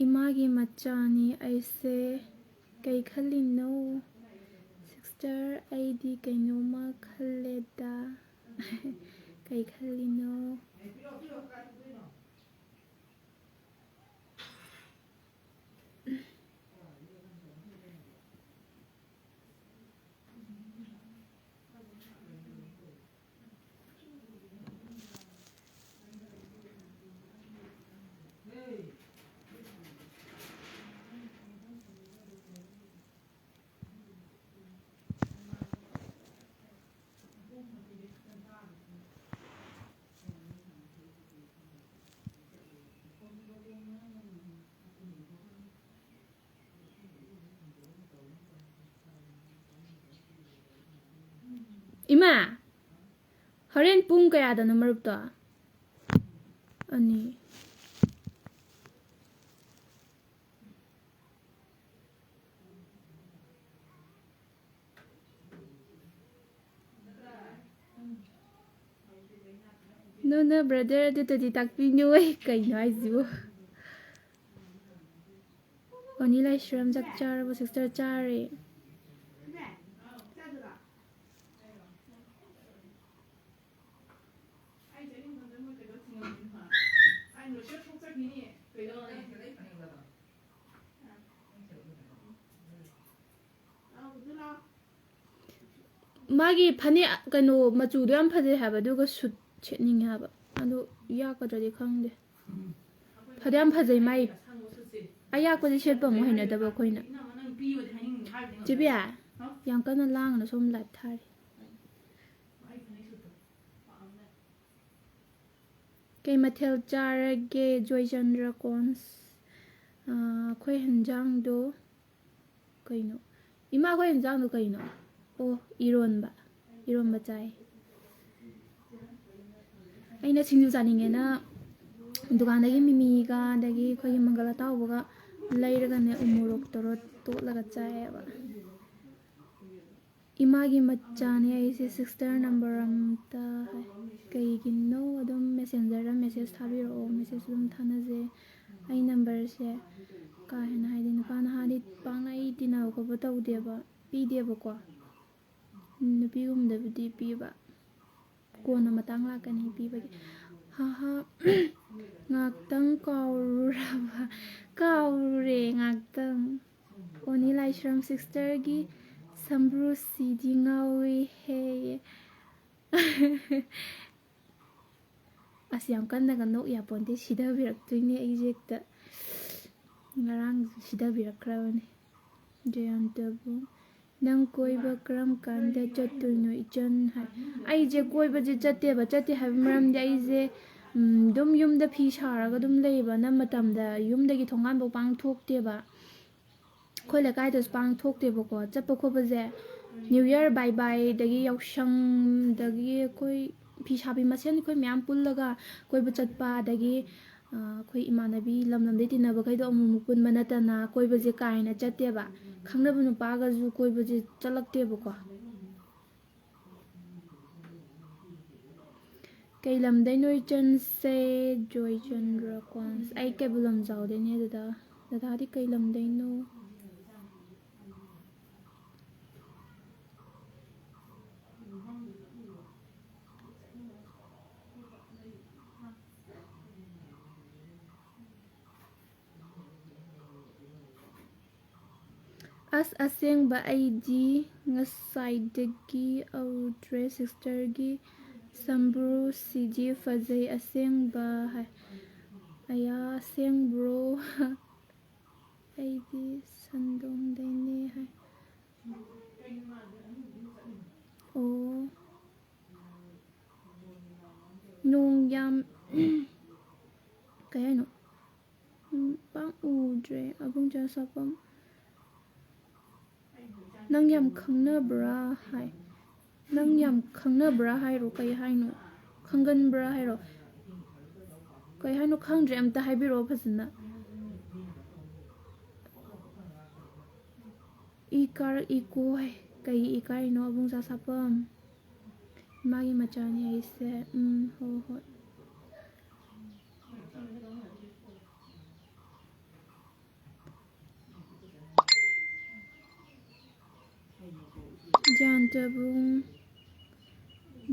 ꯏꯃꯥꯒꯤ ꯃꯆꯥꯅꯤ ꯑꯩꯁꯦ꯫ ꯀꯩ ꯈꯜꯂꯤꯅꯣ? ꯁꯤꯁꯇꯔ, ꯑꯩꯗꯤ ꯀꯩꯅꯣꯝꯃ ꯈꯜꯂꯦꯗ꯫ ꯀꯩ ꯈꯜꯂꯤꯅꯣ? ꯏꯃꯥ, ꯍꯣꯔꯦꯟ ꯄꯨꯡ ꯀꯌꯥꯗꯅꯣ ꯃꯔꯨꯞꯇꯣ? ꯑꯅꯤ꯫ No, no, brother, ꯑꯗꯨꯇꯗꯤ ꯇꯥꯛꯄꯤꯅꯨ꯫ ꯑꯩ ꯀꯩꯅꯣ ꯍꯥꯏꯁꯤꯕꯨ? ꯑꯣꯅꯤ ꯂꯥꯏꯁ꯭ꯔꯝ, ꯆꯥꯛ ꯆꯥꯔꯕꯣ? ꯁꯤꯁꯇꯔ, ꯆꯥꯔꯦ꯫ ꯃꯥꯒꯤ ꯐꯅꯦꯛ ꯀꯩꯅꯣ ꯃꯆꯨꯗꯣ ꯌꯥꯝ ꯐꯖꯩ ꯍꯥꯏꯕ, ꯑꯗꯨꯒ ꯁꯨꯠ ꯁꯦꯠꯅꯤꯡꯉꯦ ꯍꯥꯏꯕ꯫ ꯑꯗꯨ ꯌꯥꯛꯀꯗ꯭ꯔꯗꯤ ꯈꯪꯗꯦ꯫ ꯐꯗꯤ ꯌꯥꯝ ꯐꯖꯩ ꯃꯥꯏ꯫ ꯑꯌꯥꯛꯄꯗꯤ ꯁꯦꯠꯄ ꯑꯃꯨꯛ ꯍꯩꯅꯗꯕ ꯑꯩꯈꯣꯏꯅ꯫ ꯆꯦꯕꯤꯌꯥ, ꯌꯥꯝ ꯀꯟꯅ ꯂꯥꯡꯒꯅꯨ, ꯁꯣꯝ ꯂꯥꯏꯞ ꯊꯥꯔꯤ꯫ ꯀꯩ ꯃꯊꯦꯜ ꯆꯥꯔꯒꯦ, ꯖꯣꯏꯆꯟꯗ꯭ꯔ ꯀꯣꯟꯁ? ꯑꯥ, ꯑꯩꯈꯣꯏ ꯍꯦꯟꯖꯥꯡꯗꯣ ꯀꯩꯅꯣ? ꯏꯃꯥ, ꯑꯩꯈꯣꯏ ꯍꯦꯟꯖꯥꯡꯗꯣ ꯀꯩꯅꯣ? ꯑꯣ, ꯏꯔꯣꯟꯕ꯫ ꯏꯔꯣꯟꯕ ꯆꯥꯏ꯫ ꯑꯩꯅ ꯁꯤꯡꯖꯨ ꯆꯥꯅꯤꯡꯉꯦꯅ ꯗꯨꯀꯥꯟꯗꯒꯤ ꯃꯤꯃꯤꯒ ꯑꯗꯒꯤ ꯑꯩꯈꯣꯏꯒꯤ ꯃꯪꯒꯜ ꯑꯇꯥꯎꯕꯒ ꯂꯩꯔꯒꯅꯦ, ꯎ ꯃꯣꯔꯣꯛ ꯇꯧꯔ ꯇꯣꯠꯂꯒ ꯆꯥꯏꯌꯦꯕ꯫ ꯏꯃꯥꯒꯤ ꯃꯆꯥꯅꯦ ꯑꯩꯁꯦ, ꯁꯤꯁꯇꯔ ꯅꯝꯕꯔ ꯑꯝꯇ ꯍꯥꯏ꯫ ꯀꯩꯒꯤꯅꯣ ꯑꯗꯨꯝ ꯃꯦꯁꯦꯟꯖꯔꯗ ꯃꯦꯁꯦꯖ ꯊꯥꯕꯤꯔꯛꯑꯣ, ꯃꯦꯁꯦꯖ ꯑꯗꯨꯝ ꯊꯥꯅꯖꯩ꯫ ꯑꯩ ꯅꯝꯕꯔꯁꯦ ꯀꯥ ꯍꯦꯟꯅ ꯍꯥꯏꯗꯤ ꯅꯨꯄꯥ ꯅꯍꯥꯗꯤ ꯄꯥꯛꯅ ꯑꯩ ꯇꯤꯟꯅꯕ ꯈꯣꯠꯄ ꯇꯧꯗꯦꯕ, ꯄꯤꯗꯦꯕꯀꯣ꯫ ꯅꯨꯄꯤꯒꯨꯝꯕꯗꯕꯨꯗꯤ ꯄꯤꯕ꯫ ꯀꯣꯟꯅ ꯃꯇꯥꯡ ꯂꯥꯛꯀꯅꯤ ꯄꯤꯕꯒꯤ꯫ ꯍꯥꯍꯥ꯫ ꯉꯥꯛꯇꯪ ꯀꯥꯎꯔꯨꯔꯕ? ꯀꯥꯎꯔꯨꯔꯦ ꯉꯥꯛꯇꯪ꯫ ꯑꯣꯅꯤ ꯂꯥꯏꯁ꯭ꯔꯝ ꯁꯤꯁꯇꯔꯒꯤ ꯁꯝꯕ꯭ꯔꯨꯁꯤꯗꯤ ꯉꯥꯎꯏꯍꯦ꯫ ꯑꯁ, ꯌꯥꯝ ꯀꯟꯅꯒ ꯅꯣꯛ ꯌꯥꯄꯣꯟꯇꯦ, ꯁꯤꯗꯕꯤꯔꯛꯇꯣꯏꯅꯦ ꯑꯩꯁꯦ ꯍꯦꯛꯇ꯫ ꯉꯔꯥꯡꯁꯨ ꯁꯤꯗꯕꯤꯔꯛꯈ꯭ꯔꯕꯅꯦ꯫ ꯖꯌꯟꯇꯕꯨ, "ꯅꯪ ꯀꯣꯏꯕ ꯀꯔꯝ ꯀꯥꯟꯗ ꯆꯠꯇꯣꯏꯅꯣ, ꯏꯆꯟ?" ꯍꯥꯏ꯫ ꯑꯩꯁꯦ ꯀꯣꯏꯕꯁꯦ ꯆꯠꯇꯦꯕ꯫ ꯆꯠꯇꯦ ꯍꯥꯏꯕ ꯃꯔꯝꯗꯤ ꯑꯩꯁꯦ, ꯎꯝ, ꯑꯗꯨꯝ ꯌꯨꯝꯗ ꯐꯤ ꯁꯥꯔꯒ ꯑꯗꯨꯝ ꯂꯩꯕꯅ ꯃꯇꯝꯗ ꯌꯨꯝꯗꯒꯤ ꯊꯣꯡꯒꯥꯟꯐꯥꯎ ꯄꯥꯡ ꯊꯣꯛꯇꯦꯕ꯫ ꯑꯩꯈꯣꯏ ꯂꯩꯀꯥꯏꯗꯁꯨ ꯄꯥꯡ ꯊꯣꯛꯇꯦꯕꯀꯣ꯫ ꯆꯠꯄ ꯈꯣꯠꯄꯁꯦ New Year bye bye ꯗꯒꯤ ꯌꯥꯎꯁꯪꯗꯒꯤ ꯑꯩꯈꯣꯏ ꯐꯤ ꯁꯥꯕꯤ ꯃꯁꯦꯟ ꯑꯩꯈꯣꯏ ꯃꯌꯥꯝ ꯄꯨꯜꯂꯒ ꯀꯣꯏꯕ ꯆꯠꯄ, ꯑꯗꯒꯤ, ꯑ, ꯑꯩꯈꯣꯏ ꯏꯃꯥꯟꯅꯕꯤ ꯂꯝ ꯂꯝꯗꯩ ꯇꯤꯟꯅꯕꯈꯩꯗꯣ ꯑꯃꯨꯛ ꯑꯃꯨꯛ ꯄꯨꯟꯕ ꯅꯠꯇꯅ ꯀꯣꯏꯕꯁꯦ ꯀꯥ ꯍꯦꯟꯅ ꯆꯠꯇꯦꯕ꯫ ꯈꯪꯅꯕ ꯅꯨꯄꯥꯒꯁꯨ ꯀꯣꯏꯕꯁꯦ ꯆꯠꯂꯛꯇꯦꯕꯀꯣ꯫ ꯀꯩ ꯂꯝꯗꯩꯅꯣ ꯏꯆꯟꯁꯦ? ꯖꯣꯏꯆꯟꯗ꯭ꯔ ꯀꯣꯟꯁ꯫ ꯑꯩ ꯀꯩꯕꯨꯜ ꯂꯝꯖꯥꯎꯗꯩꯅꯦ ꯗꯗꯥ꯫ ꯗꯗꯥꯗꯤ ꯀꯩ ꯂꯝꯗꯩꯅꯣ? ꯑꯁ, ꯑꯁꯦꯡꯕ ꯑꯩꯗꯤ ꯉꯁꯥꯏꯗꯒꯤ ꯎꯗ꯭ꯔꯦ꯫ ꯁꯤꯁꯇꯔꯒꯤ ꯁꯝꯕ꯭ꯔꯨꯁꯤꯗꯤ ꯐꯖꯩ ꯑꯁꯦꯡꯕ ꯍꯥꯏ꯫ ꯑꯌꯥ, ꯑꯁꯦꯡꯕ꯭ꯔꯣ? ꯑꯩꯗꯤ ꯁꯟꯗꯣꯡꯗꯩꯅꯦ ꯍꯥꯏ꯫ ꯑꯣ, ꯅꯣꯡ ꯌꯥꯝ ꯀꯩ ꯍꯥꯏꯅꯣ? ꯎꯝ, ꯄꯥꯛ ꯎꯗ꯭ꯔꯦ ꯑꯕꯨꯡ ꯆꯥ ꯁꯥꯐꯝ꯫ ꯅꯪ ꯌꯥꯝ ꯈꯪꯅꯕ꯭ꯔꯥ ꯍꯥꯏ꯫ ꯅꯪ ꯌꯥꯝ ꯈꯪꯅꯕ꯭ꯔꯥ ꯍꯥꯏꯔꯣ? ꯀꯩ ꯍꯥꯏꯅꯣ? ꯈꯪꯒꯟꯕ꯭ꯔꯥ ꯍꯥꯏꯔꯣ? ꯀꯩ ꯍꯥꯏꯅꯣ? ꯈꯪꯗ꯭ꯔꯦ, ꯑꯝꯇ ꯍꯥꯏꯕꯤꯔꯛꯑꯣ ꯐꯖꯅ꯫ ꯏ ꯀꯥꯔꯛ ꯏꯀꯣ ꯍꯥꯏ꯫ ꯀꯩ ꯏꯀꯥꯏꯔꯤꯅꯣ ꯑꯕꯨꯡ ꯆꯥ ꯁꯥꯐꯝ? ꯃꯥꯒꯤ ꯃꯆꯥꯅꯤ ꯑꯩꯁꯦ꯫ ꯎꯝ, ꯍꯣꯏ, ꯍꯣꯏ꯫ ꯒ꯭ꯌꯥꯟ ꯇꯥꯕꯨꯡ,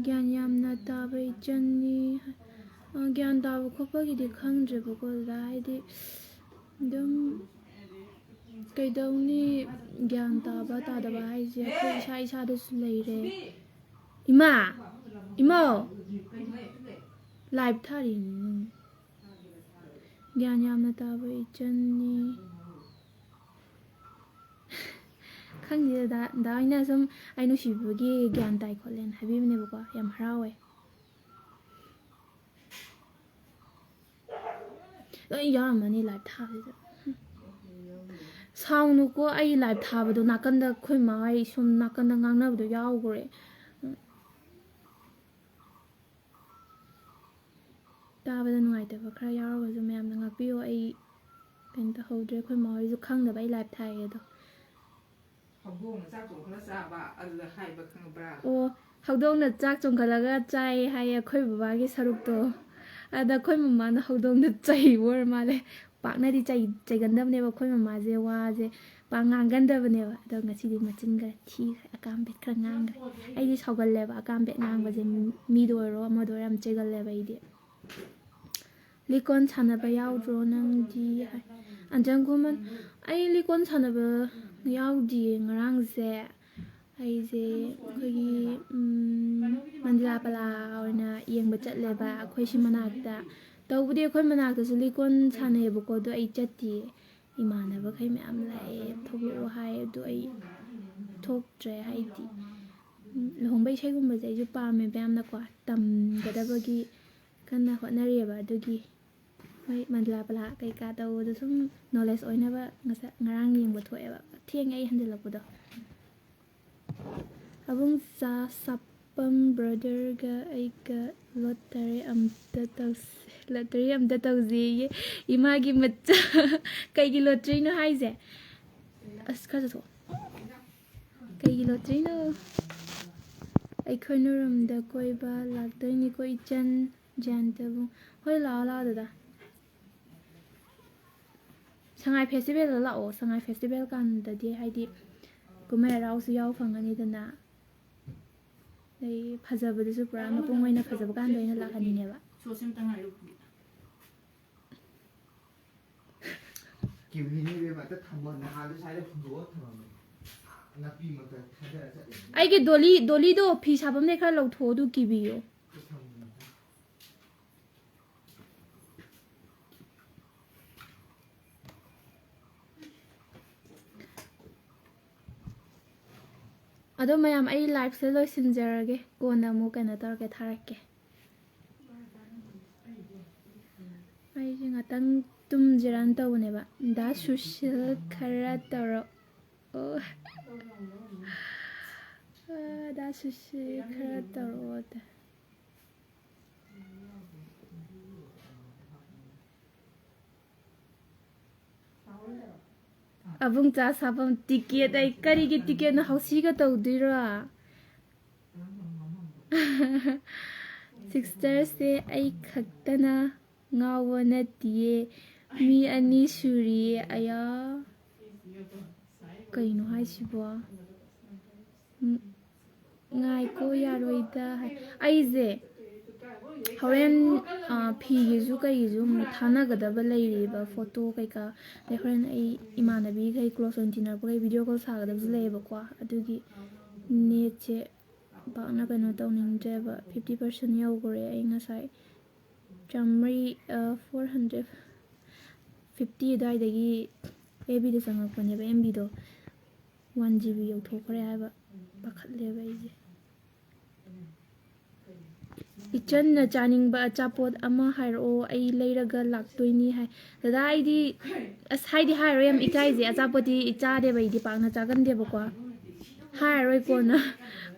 ꯒ꯭ꯌꯥꯟ ꯌꯥꯝꯅ ꯇꯥꯕ ꯏꯆꯟꯅꯤ꯫ ꯑ, ꯒ꯭ꯌꯥꯟ ꯇꯥꯕ ꯈꯣꯠꯄꯒꯤꯗꯤ ꯈꯪꯗ꯭ꯔꯦꯕꯀꯣ, ꯗꯗꯥ, ꯍꯥꯏꯗꯤ ꯑꯗꯨꯝ ꯀꯩꯗꯧꯅꯤ, ꯒ꯭ꯌꯥꯟ ꯇꯥꯕ ꯇꯥꯗꯕ ꯍꯥꯏꯁꯦ ꯑꯩꯈꯣꯏ ꯏꯁꯥ ꯏꯁꯥꯗꯁꯨ ꯂꯩꯔꯦ꯫ ꯏꯃꯥ! ꯏꯃꯥ! Live ꯊꯥꯔꯤꯅꯤ꯫ ꯒ꯭ꯌꯥꯟ ꯌꯥꯝꯅ ꯇꯥꯕ ꯏꯆꯟꯅꯤ꯫ ꯈꯪꯗꯦꯗ, ꯗꯥ, ꯗꯥ ꯍꯣꯏꯅ ꯁꯨꯝ ꯑꯩ ꯅꯨꯡꯁꯤꯕꯤꯕꯒꯤ ꯒ꯭ꯌꯥꯟ ꯇꯥꯏ ꯈꯣꯠꯂꯦꯅ ꯍꯥꯏꯕꯤꯕꯅꯦꯕꯀꯣ, ꯌꯥꯝ ꯍꯔꯥꯎꯋꯦ꯫ ꯂꯣꯏ ꯌꯥꯎꯔꯝꯃꯅꯤ live ꯊꯥꯕꯁꯤꯗ꯫ ꯁꯥꯎꯅꯨꯀꯣ, ꯑꯩ live ꯊꯥꯕꯗꯣ ꯅꯥꯀꯟꯗ ꯑꯩꯈꯣꯏ ꯃꯥ ꯍꯣꯏ ꯁꯣꯝ ꯅꯥꯀꯟꯗ ꯉꯥꯡꯅꯕꯗꯣ ꯌꯥꯎꯈ꯭ꯔꯦ꯫ ꯇꯥꯕꯗ ꯅꯨꯡꯉꯥꯏꯇꯕ ꯈꯔ ꯌꯥꯎꯔꯒꯁꯨ ꯃꯌꯥꯝꯅ ꯉꯥꯛꯄꯤꯌꯣ꯫ ꯑꯩ ꯀꯩꯅꯣ ꯇꯧꯍꯧꯗ꯭ꯔꯦ, ꯑꯩꯈꯣꯏ ꯃꯥ ꯍꯣꯏꯁꯨ ꯈꯪꯗꯕ ꯑꯩ live ꯊꯥꯏꯌꯦ ꯑꯗꯣ꯫ ꯍꯧꯗꯣꯡꯅ ꯆꯥꯛ ꯆꯣꯡꯈꯠꯂ ꯆꯥꯕ, ꯑꯗꯨꯗ ꯍꯥꯏꯕ ꯈꯪꯕ꯭ꯔꯥ? ꯑꯣ, ꯍꯧꯗꯣꯡꯅ ꯆꯥꯛ ꯆꯣꯡꯈꯠꯂꯒ ꯆꯥꯏ ꯍꯥꯏꯌꯦ, ꯑꯩꯈꯣꯏ ꯕꯕꯥꯒꯤ ꯁꯔꯨꯛꯇꯣ꯫ ꯑꯗ ꯑꯩꯈꯣꯏ ꯃꯃꯥꯅ ꯍꯧꯗꯣꯡꯗ ꯆꯩꯕ ꯑꯣꯏꯔ ꯃꯥꯜꯂꯦ꯫ ꯄꯥꯛꯅꯗꯤ ꯆꯩ-, ꯆꯩꯒꯟꯗꯕꯅꯦꯕ ꯑꯩꯈꯣꯏ ꯃꯃꯥꯁꯦ, ꯋꯥꯁꯦ ꯄꯥꯛ ꯉꯥꯡꯒꯟꯗꯕꯅꯦꯕ꯫ ꯑꯗꯣ ꯉꯁꯤꯗꯤ ꯃꯆꯤꯟ ꯈꯔ ꯊꯤꯈ꯭ꯔꯦ, ꯑꯀꯥꯝꯕꯦꯠ ꯈꯔ ꯉꯥꯡꯈ꯭ꯔꯦ꯫ ꯑꯩꯗꯤ ꯁꯥꯎꯒꯜꯂꯦꯕ ꯑꯀꯥꯝꯕꯦꯠ ꯉꯥꯡꯕꯁꯦ, ꯃꯤꯗ ꯑꯣꯏꯔꯣ ꯑꯃꯗ ꯑꯣꯏꯔꯣ ꯌꯥꯝ ꯆꯩꯒꯜꯂꯦꯕ ꯑꯩꯗꯤ꯫ ꯂꯤꯀꯣꯟ ꯁꯥꯟꯅꯕ ꯌꯥꯎꯗ꯭ꯔꯣ ꯅꯪꯗꯤ? ꯍꯥꯏ꯫ ꯑꯟꯖꯪ ꯈꯨꯃꯟ, ꯑꯩ ꯂꯤꯀꯣꯟ ꯁꯥꯟꯅꯕ ꯌꯥꯎꯗꯤꯌꯦ꯫ ꯉꯔꯥꯡꯁꯦ ꯑꯩꯁꯦ ꯑꯩꯈꯣꯏꯒꯤ, ꯎꯝ, ꯃꯟꯗꯤꯂꯥ ꯄꯂꯥ ꯑꯣꯏꯅ ꯌꯦꯡꯕ ꯆꯠꯂꯦꯕ ꯑꯩꯈꯣꯏ ꯁꯤ ꯃꯅꯥꯛꯇ꯫ ꯇꯧꯕꯗꯤ ꯑꯩꯈꯣꯏ ꯃꯅꯥꯛꯇꯁꯨ ꯂꯤꯀꯣꯟ ꯁꯥꯟꯅꯩꯌꯦꯕꯀꯣ, ꯑꯗꯣ ꯑꯩ ꯆꯠꯇꯤꯌꯦ꯫ ꯏꯃꯥꯟꯅꯕꯈꯩ ꯃꯌꯥꯝ ꯂꯥꯛꯑꯦ, ꯊꯣꯛꯂꯛꯑꯣ ꯍꯥꯏ, ꯑꯗꯣ ꯑꯩ ꯊꯣꯛꯇ꯭ꯔꯦ꯫ ꯍꯥꯏꯗꯤ, ꯎꯝ, ꯂꯨꯍꯣꯡꯕ ꯏꯁꯩꯒꯨꯝꯕꯁꯦ ꯑꯩꯁꯨ ꯄꯥꯝꯃꯦꯕ ꯌꯥꯝꯅꯀꯣ, ꯇꯝꯒꯗꯕꯒꯤ ꯀꯟꯅ ꯍꯣꯠꯅꯔꯤꯑꯕ꯫ ꯑꯗꯨꯒꯤ ꯍꯣꯏ, ꯃꯟꯗꯂꯥ ꯄꯂꯥ ꯀꯩꯀꯥ ꯇꯧꯕꯗꯣ ꯁꯨꯝ ꯅꯣꯂꯦꯖ ꯑꯣꯏꯅꯕ ꯉꯁꯥꯏ, ꯉꯔꯥꯡ ꯌꯦꯡꯕ ꯊꯣꯛꯑꯦꯕ, ꯊꯦꯡꯉꯦ ꯑꯩ ꯍꯟꯖꯤꯜꯂꯛꯄꯗꯣ꯫ ꯑꯕꯨꯡ ꯆꯥ ꯁꯥꯄꯝ ꯕ꯭ꯔꯗꯔꯒ ꯑꯩꯒ ꯂꯣꯇꯔꯤ ꯑꯝꯇ ꯇꯧꯁꯤ, ꯂꯣꯇꯔꯤ ꯑꯝꯇ ꯇꯧꯁꯤꯌꯦ꯫ ꯏꯃꯥꯒꯤ ꯃꯆꯥ꯫ ꯀꯩꯒꯤ ꯂꯣꯇꯔꯤꯅꯣ ꯍꯥꯏꯁꯦ? ꯑꯁ, ꯈꯔ ꯆꯠꯊꯣꯛꯑꯣ꯫ ꯀꯩꯒꯤ ꯂꯣꯇꯔꯤꯅꯣ? ꯑꯩꯈꯣꯏ ꯅꯣꯏꯔꯣꯝꯗ ꯀꯣꯏꯕ ꯂꯥꯛꯇꯣꯏꯅꯤꯀꯣ, ꯏꯆꯟ꯫ ꯖꯌꯟꯇꯕꯨ꯫ ꯍꯣꯏ, ꯂꯥꯛꯑꯣ, ꯂꯥꯛꯑꯣ, ꯗꯗꯥ꯫ ꯁꯉꯥꯏ ꯐꯦꯁꯇꯤꯚꯦꯜꯗ ꯂꯥꯛꯑꯣ꯫ ꯁꯉꯥꯏ ꯐꯦꯁꯇꯤꯚꯦꯜ ꯀꯥꯟꯗꯗꯤ, ꯍꯥꯏꯗꯤ, ꯀꯨꯝꯍꯩ ꯍꯔꯥꯎꯁꯨ ꯌꯥꯎ ꯐꯪꯒꯅꯤꯗꯅ꯫ ꯑꯗꯩ ꯐꯖꯕꯗꯨꯁꯨ ꯄꯨꯔꯥ ꯃꯄꯨꯡ ꯑꯣꯏꯅ ꯐꯖꯕ ꯀꯥꯟꯗ ꯑꯣꯏꯅ ꯂꯥꯛꯍꯟꯅꯤꯡꯉꯦꯕ꯫ ꯁꯣꯁ ꯑꯝꯇ ꯉꯥꯏꯔꯛꯑꯣ꯫ ꯀꯤꯋꯤꯅꯤ ꯏꯕꯦꯝꯃ, ꯑꯝꯇ ꯊꯝꯃꯣ꯫ ꯅꯍꯥꯟꯗꯣ ꯁ꯭ꯋꯥꯏꯗ ꯍꯨꯟꯗꯣꯛꯑ ꯊꯝꯃꯝꯃꯦ꯫ ꯅꯥꯄꯤ ꯃꯔꯛꯇ ꯊꯥꯗꯔ ꯆꯠꯂꯤꯅꯦ꯫ ꯑꯩꯒꯤ ꯗꯣꯂꯤ, ꯗꯣꯂꯤꯗꯣ ꯐꯤ ꯁꯥꯐꯝꯗꯩ ꯈꯔ ꯂꯧꯊꯣꯛꯑꯣ, ꯑꯗꯨ ꯀꯤꯕꯤꯌꯣ꯫ ꯑꯝꯇ ꯊꯝꯃꯣ꯫ ꯑꯗꯣ ꯃꯌꯥꯝ, ꯑꯩ ꯂꯥꯏꯐꯁꯦ ꯂꯣꯏꯁꯤꯟꯖꯔꯒꯦ, ꯀꯣꯟꯅ ꯑꯃꯨꯛ ꯀꯩꯅꯣ ꯇꯧꯔꯛꯀꯦ, ꯊꯥꯔꯛꯀꯦ꯫ ꯑꯩꯁꯦ ꯉꯥꯛꯇꯪ ꯇꯨꯝꯁꯤꯔꯅ ꯇꯧꯕꯅꯦꯕ꯫ ꯗꯥ ꯁꯨꯁꯤꯜ, ꯈꯔ ꯇꯧꯔꯛꯑꯣ꯫ ꯑ, ꯗꯥ ꯁꯨꯁꯤꯜ, ꯈꯔ ꯇꯧꯔꯛꯑꯣ꯫ ꯑꯕꯨꯡ ꯆꯥ ꯁꯥꯐꯝ ꯇꯤꯀꯦꯠ꯫ ꯑꯩ ꯀꯔꯤꯒꯤ ꯇꯤꯀꯦꯠꯅꯣ? ꯍꯧꯁꯤꯒ ꯇꯧꯗꯣꯏꯔꯣ? ꯁꯤꯁꯇꯔꯁꯦ ꯑꯩ ꯈꯛꯇꯅ ꯉꯥꯎꯕ ꯅꯠꯇꯤꯌꯦ, ꯃꯤ ꯑꯅꯤ ꯁꯨꯔꯤꯌꯦ꯫ ꯑꯌꯥ, ꯀꯩꯅꯣ ꯍꯥꯏꯁꯤꯕꯣ? ꯎꯝ, ꯉꯥꯏꯈꯣ, ꯌꯥꯔꯣꯏꯗ ꯍꯥꯏ꯫ ꯑꯩꯁꯦ ꯍꯣꯔꯦꯟ, ꯑ, ꯐꯤꯒꯤꯁꯨ ꯀꯩꯒꯤꯁꯨ ꯑꯃꯨꯛ ꯊꯥꯅꯒꯗꯕ ꯂꯩꯔꯤꯕ, ꯐꯣꯇꯣ ꯀꯩꯀꯥ꯫ ꯑꯗꯩ ꯍꯣꯔꯦꯟ ꯑꯩ ꯏꯃꯥꯟꯅꯕꯤꯈꯩ, ꯀ꯭ꯂꯣꯁ ꯑꯣꯏꯅ ꯇꯤꯟꯅꯔꯛꯄꯈꯩ ꯚꯤꯗꯤꯑꯣ ꯀꯣꯜ ꯁꯥꯒꯗꯕꯁꯨ ꯂꯩꯌꯦꯕꯀꯣ꯫ ꯑꯗꯨꯒꯤ ꯅꯦꯠꯁꯦ ꯄꯥꯛꯅ ꯀꯩꯅꯣ ꯇꯧꯅꯤꯡꯗ꯭ꯔꯦꯕ꯫ Fifty percent ꯌꯧꯈ꯭ꯔꯦ꯫ ꯑꯩ ꯉꯁꯥꯏ ꯆꯥꯝꯃꯔꯤ, ꯑ, ꯐꯣꯔ ꯍꯟꯗ꯭ꯔꯦꯠ ꯐꯤꯐꯇꯤ ꯑꯗꯨꯋꯥꯏꯗꯒꯤ ꯑꯦꯐ ꯕꯤꯗ ꯆꯪꯉꯛꯄꯅꯦꯕ, ꯑꯦꯝ ꯕꯤꯗꯣ꯫ ꯋꯥꯟ ꯖꯤ ꯕꯤ ꯌꯧꯊꯣꯛꯈ꯭ꯔꯦ ꯍꯥꯏꯕ꯫ ꯄꯥꯈꯠꯂꯦꯕ ꯑꯩꯁꯦ꯫ "ꯏꯆꯟꯅ ꯆꯥꯅꯤꯡꯕ ꯑꯆꯥꯄꯣꯠ ꯑꯃ ꯍꯥꯏꯔꯛꯑꯣ, ꯑꯩ ꯂꯩꯔꯒ ꯂꯥꯛꯇꯣꯏꯅꯤ" ꯍꯥꯏ꯫ ꯗꯗꯥ, ꯑꯩꯗꯤ ꯑꯁ ꯍꯥꯏꯗꯤ ꯍꯥꯏꯔꯣꯏ, ꯌꯥꯝ ꯏꯀꯥꯏꯖꯩ꯫ ꯑꯆꯥꯄꯣꯠꯇꯤ ꯆꯥꯗꯦꯕ, ꯑꯩꯗꯤ ꯄꯥꯛꯅ ꯆꯥꯒꯟꯗꯦꯕꯀꯣ꯫ ꯍꯥꯏꯔꯔꯣꯏ, ꯀꯣꯟꯅ,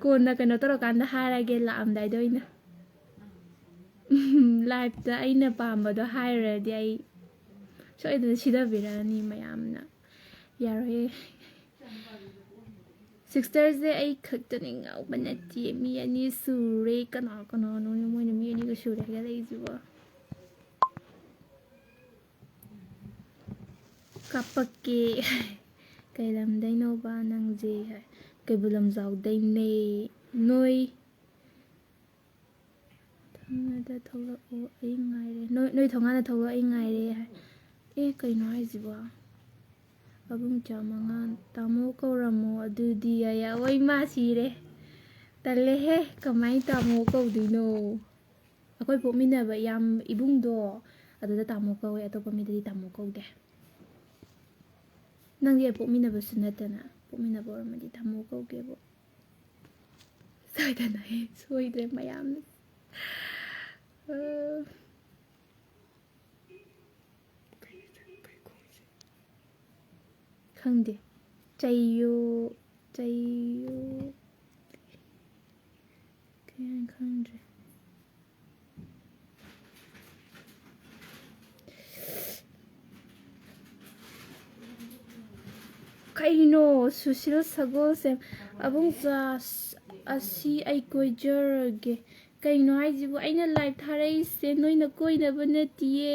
ꯀꯣꯟꯅ ꯀꯩꯅꯣ ꯇꯧꯔꯀꯥꯟꯗ ꯍꯥꯏꯔꯒꯦ, ꯂꯥꯛꯑꯝꯗꯥꯏꯗ ꯑꯣꯏꯅ꯫ ꯂꯥꯏꯞꯇ ꯑꯩꯅ ꯄꯥꯝꯕꯗꯣ ꯍꯥꯏꯔꯨꯔꯗꯤ ꯑꯩ ꯁꯣꯏꯗꯅ ꯁꯤꯊꯕꯤꯔꯛꯑꯅꯤ ꯃꯌꯥꯝꯅ꯫ ꯌꯥꯔꯣꯏꯌꯦ꯫ ꯁꯤꯁꯇꯔꯁꯦ ꯑꯩ ꯈꯛꯇꯅꯤ ꯉꯥꯎꯕ ꯅꯠꯇꯦ, ꯃꯤ ꯑꯅꯤ ꯁꯨꯔꯦ꯫ ꯀꯅꯥ ꯀꯅꯥꯅꯣ ꯃꯣꯏꯅ ꯃꯤ ꯑꯅꯤꯒ ꯁꯨꯔꯦ ꯍꯥꯏꯒꯠꯂꯛꯏꯁꯤꯕꯣ? ꯀꯥꯞꯄꯛꯀꯦ꯫ "ꯀꯩ ꯂꯝꯗꯩꯅꯣꯕ ꯅꯪꯁꯦ?" ꯍꯥꯏ꯫ "ꯀꯩꯕꯨꯜ ꯂꯝꯖꯥꯎꯗꯩꯅꯦ꯫ ꯅꯣꯏ ꯊꯣꯡꯒꯥꯟꯗ ꯊꯣꯛꯂꯛꯑꯣ, ꯑꯩ ꯉꯥꯏꯔꯦ꯫ ꯅꯣꯏ, ꯅꯣꯏ ꯊꯣꯡꯒꯥꯟꯗ ꯊꯣꯛꯂꯛꯑꯣ, ꯑꯩ ꯉꯥꯏꯔꯦ" ꯍꯥꯏ꯫ ꯑꯦ, ꯀꯩꯅꯣ ꯍꯥꯏꯁꯤꯕꯣ? "ꯑꯕꯨꯡ ꯆꯥꯝꯃꯉꯥ, ꯇꯥꯃꯣ ꯀꯧꯔꯝꯃꯣ ꯑꯗꯨꯗꯤ" ꯍꯥꯏ꯫ ꯑꯣꯏ, ꯃꯥ ꯁꯤꯔꯦ꯫ ꯇꯜꯂꯦꯍꯦ, ꯀꯃꯥꯏꯅ ꯇꯥꯃꯣ ꯀꯧꯗꯣꯏꯅꯣ? ꯑꯩꯈꯣꯏ ꯄꯣꯛꯃꯤꯟꯅꯕ ꯏꯌꯥꯝ-, ꯏꯕꯨꯡꯗꯣ, ꯑꯗꯨꯗ ꯇꯥꯃꯣ ꯀꯧꯋꯦ, ꯑꯇꯣꯞꯄ ꯃꯤꯗꯗꯤ ꯇꯥꯃꯣ ꯀꯧꯗꯦ꯫ ꯅꯪꯗꯤ ꯑꯩ ꯄꯣꯛꯃꯤꯟꯅꯕꯁꯨ ꯅꯠꯇꯅ, ꯄꯣꯛꯃꯤꯟꯅꯕ ꯑꯣꯏꯔꯝꯃꯗꯤ ꯇꯥꯃꯣ ꯀꯧꯒꯦꯕꯨ꯫ ꯁꯣꯏꯗꯅ, ꯍꯦ, ꯁꯣꯏꯗ꯭ꯔꯦ ꯃꯌꯥꯝꯅ꯫ ꯑ, ꯈꯪꯗꯦ꯫ ꯆꯩꯌꯨ, ꯆꯩꯌꯨ꯫ ꯀꯩ ꯍꯥꯏꯅ ꯈꯪꯗ꯭ꯔꯦ꯫ ꯀꯩꯅꯣ ꯁꯨꯁꯤꯜ ꯁꯒꯣꯜꯁꯦ? "ꯑꯕꯨꯡ ꯆꯥ ꯑꯁꯤ ꯑꯩ ꯀꯣꯏꯖꯔꯒꯦ"꯫ ꯀꯩꯅꯣ ꯍꯥꯏꯁꯤꯕꯨ? ꯑꯩꯅ ꯂꯥꯏꯚ ꯊꯥꯔꯛꯏꯁꯦ ꯅꯣꯏꯅ ꯀꯣꯏꯅꯕ ꯅꯠꯇꯤꯌꯦ꯫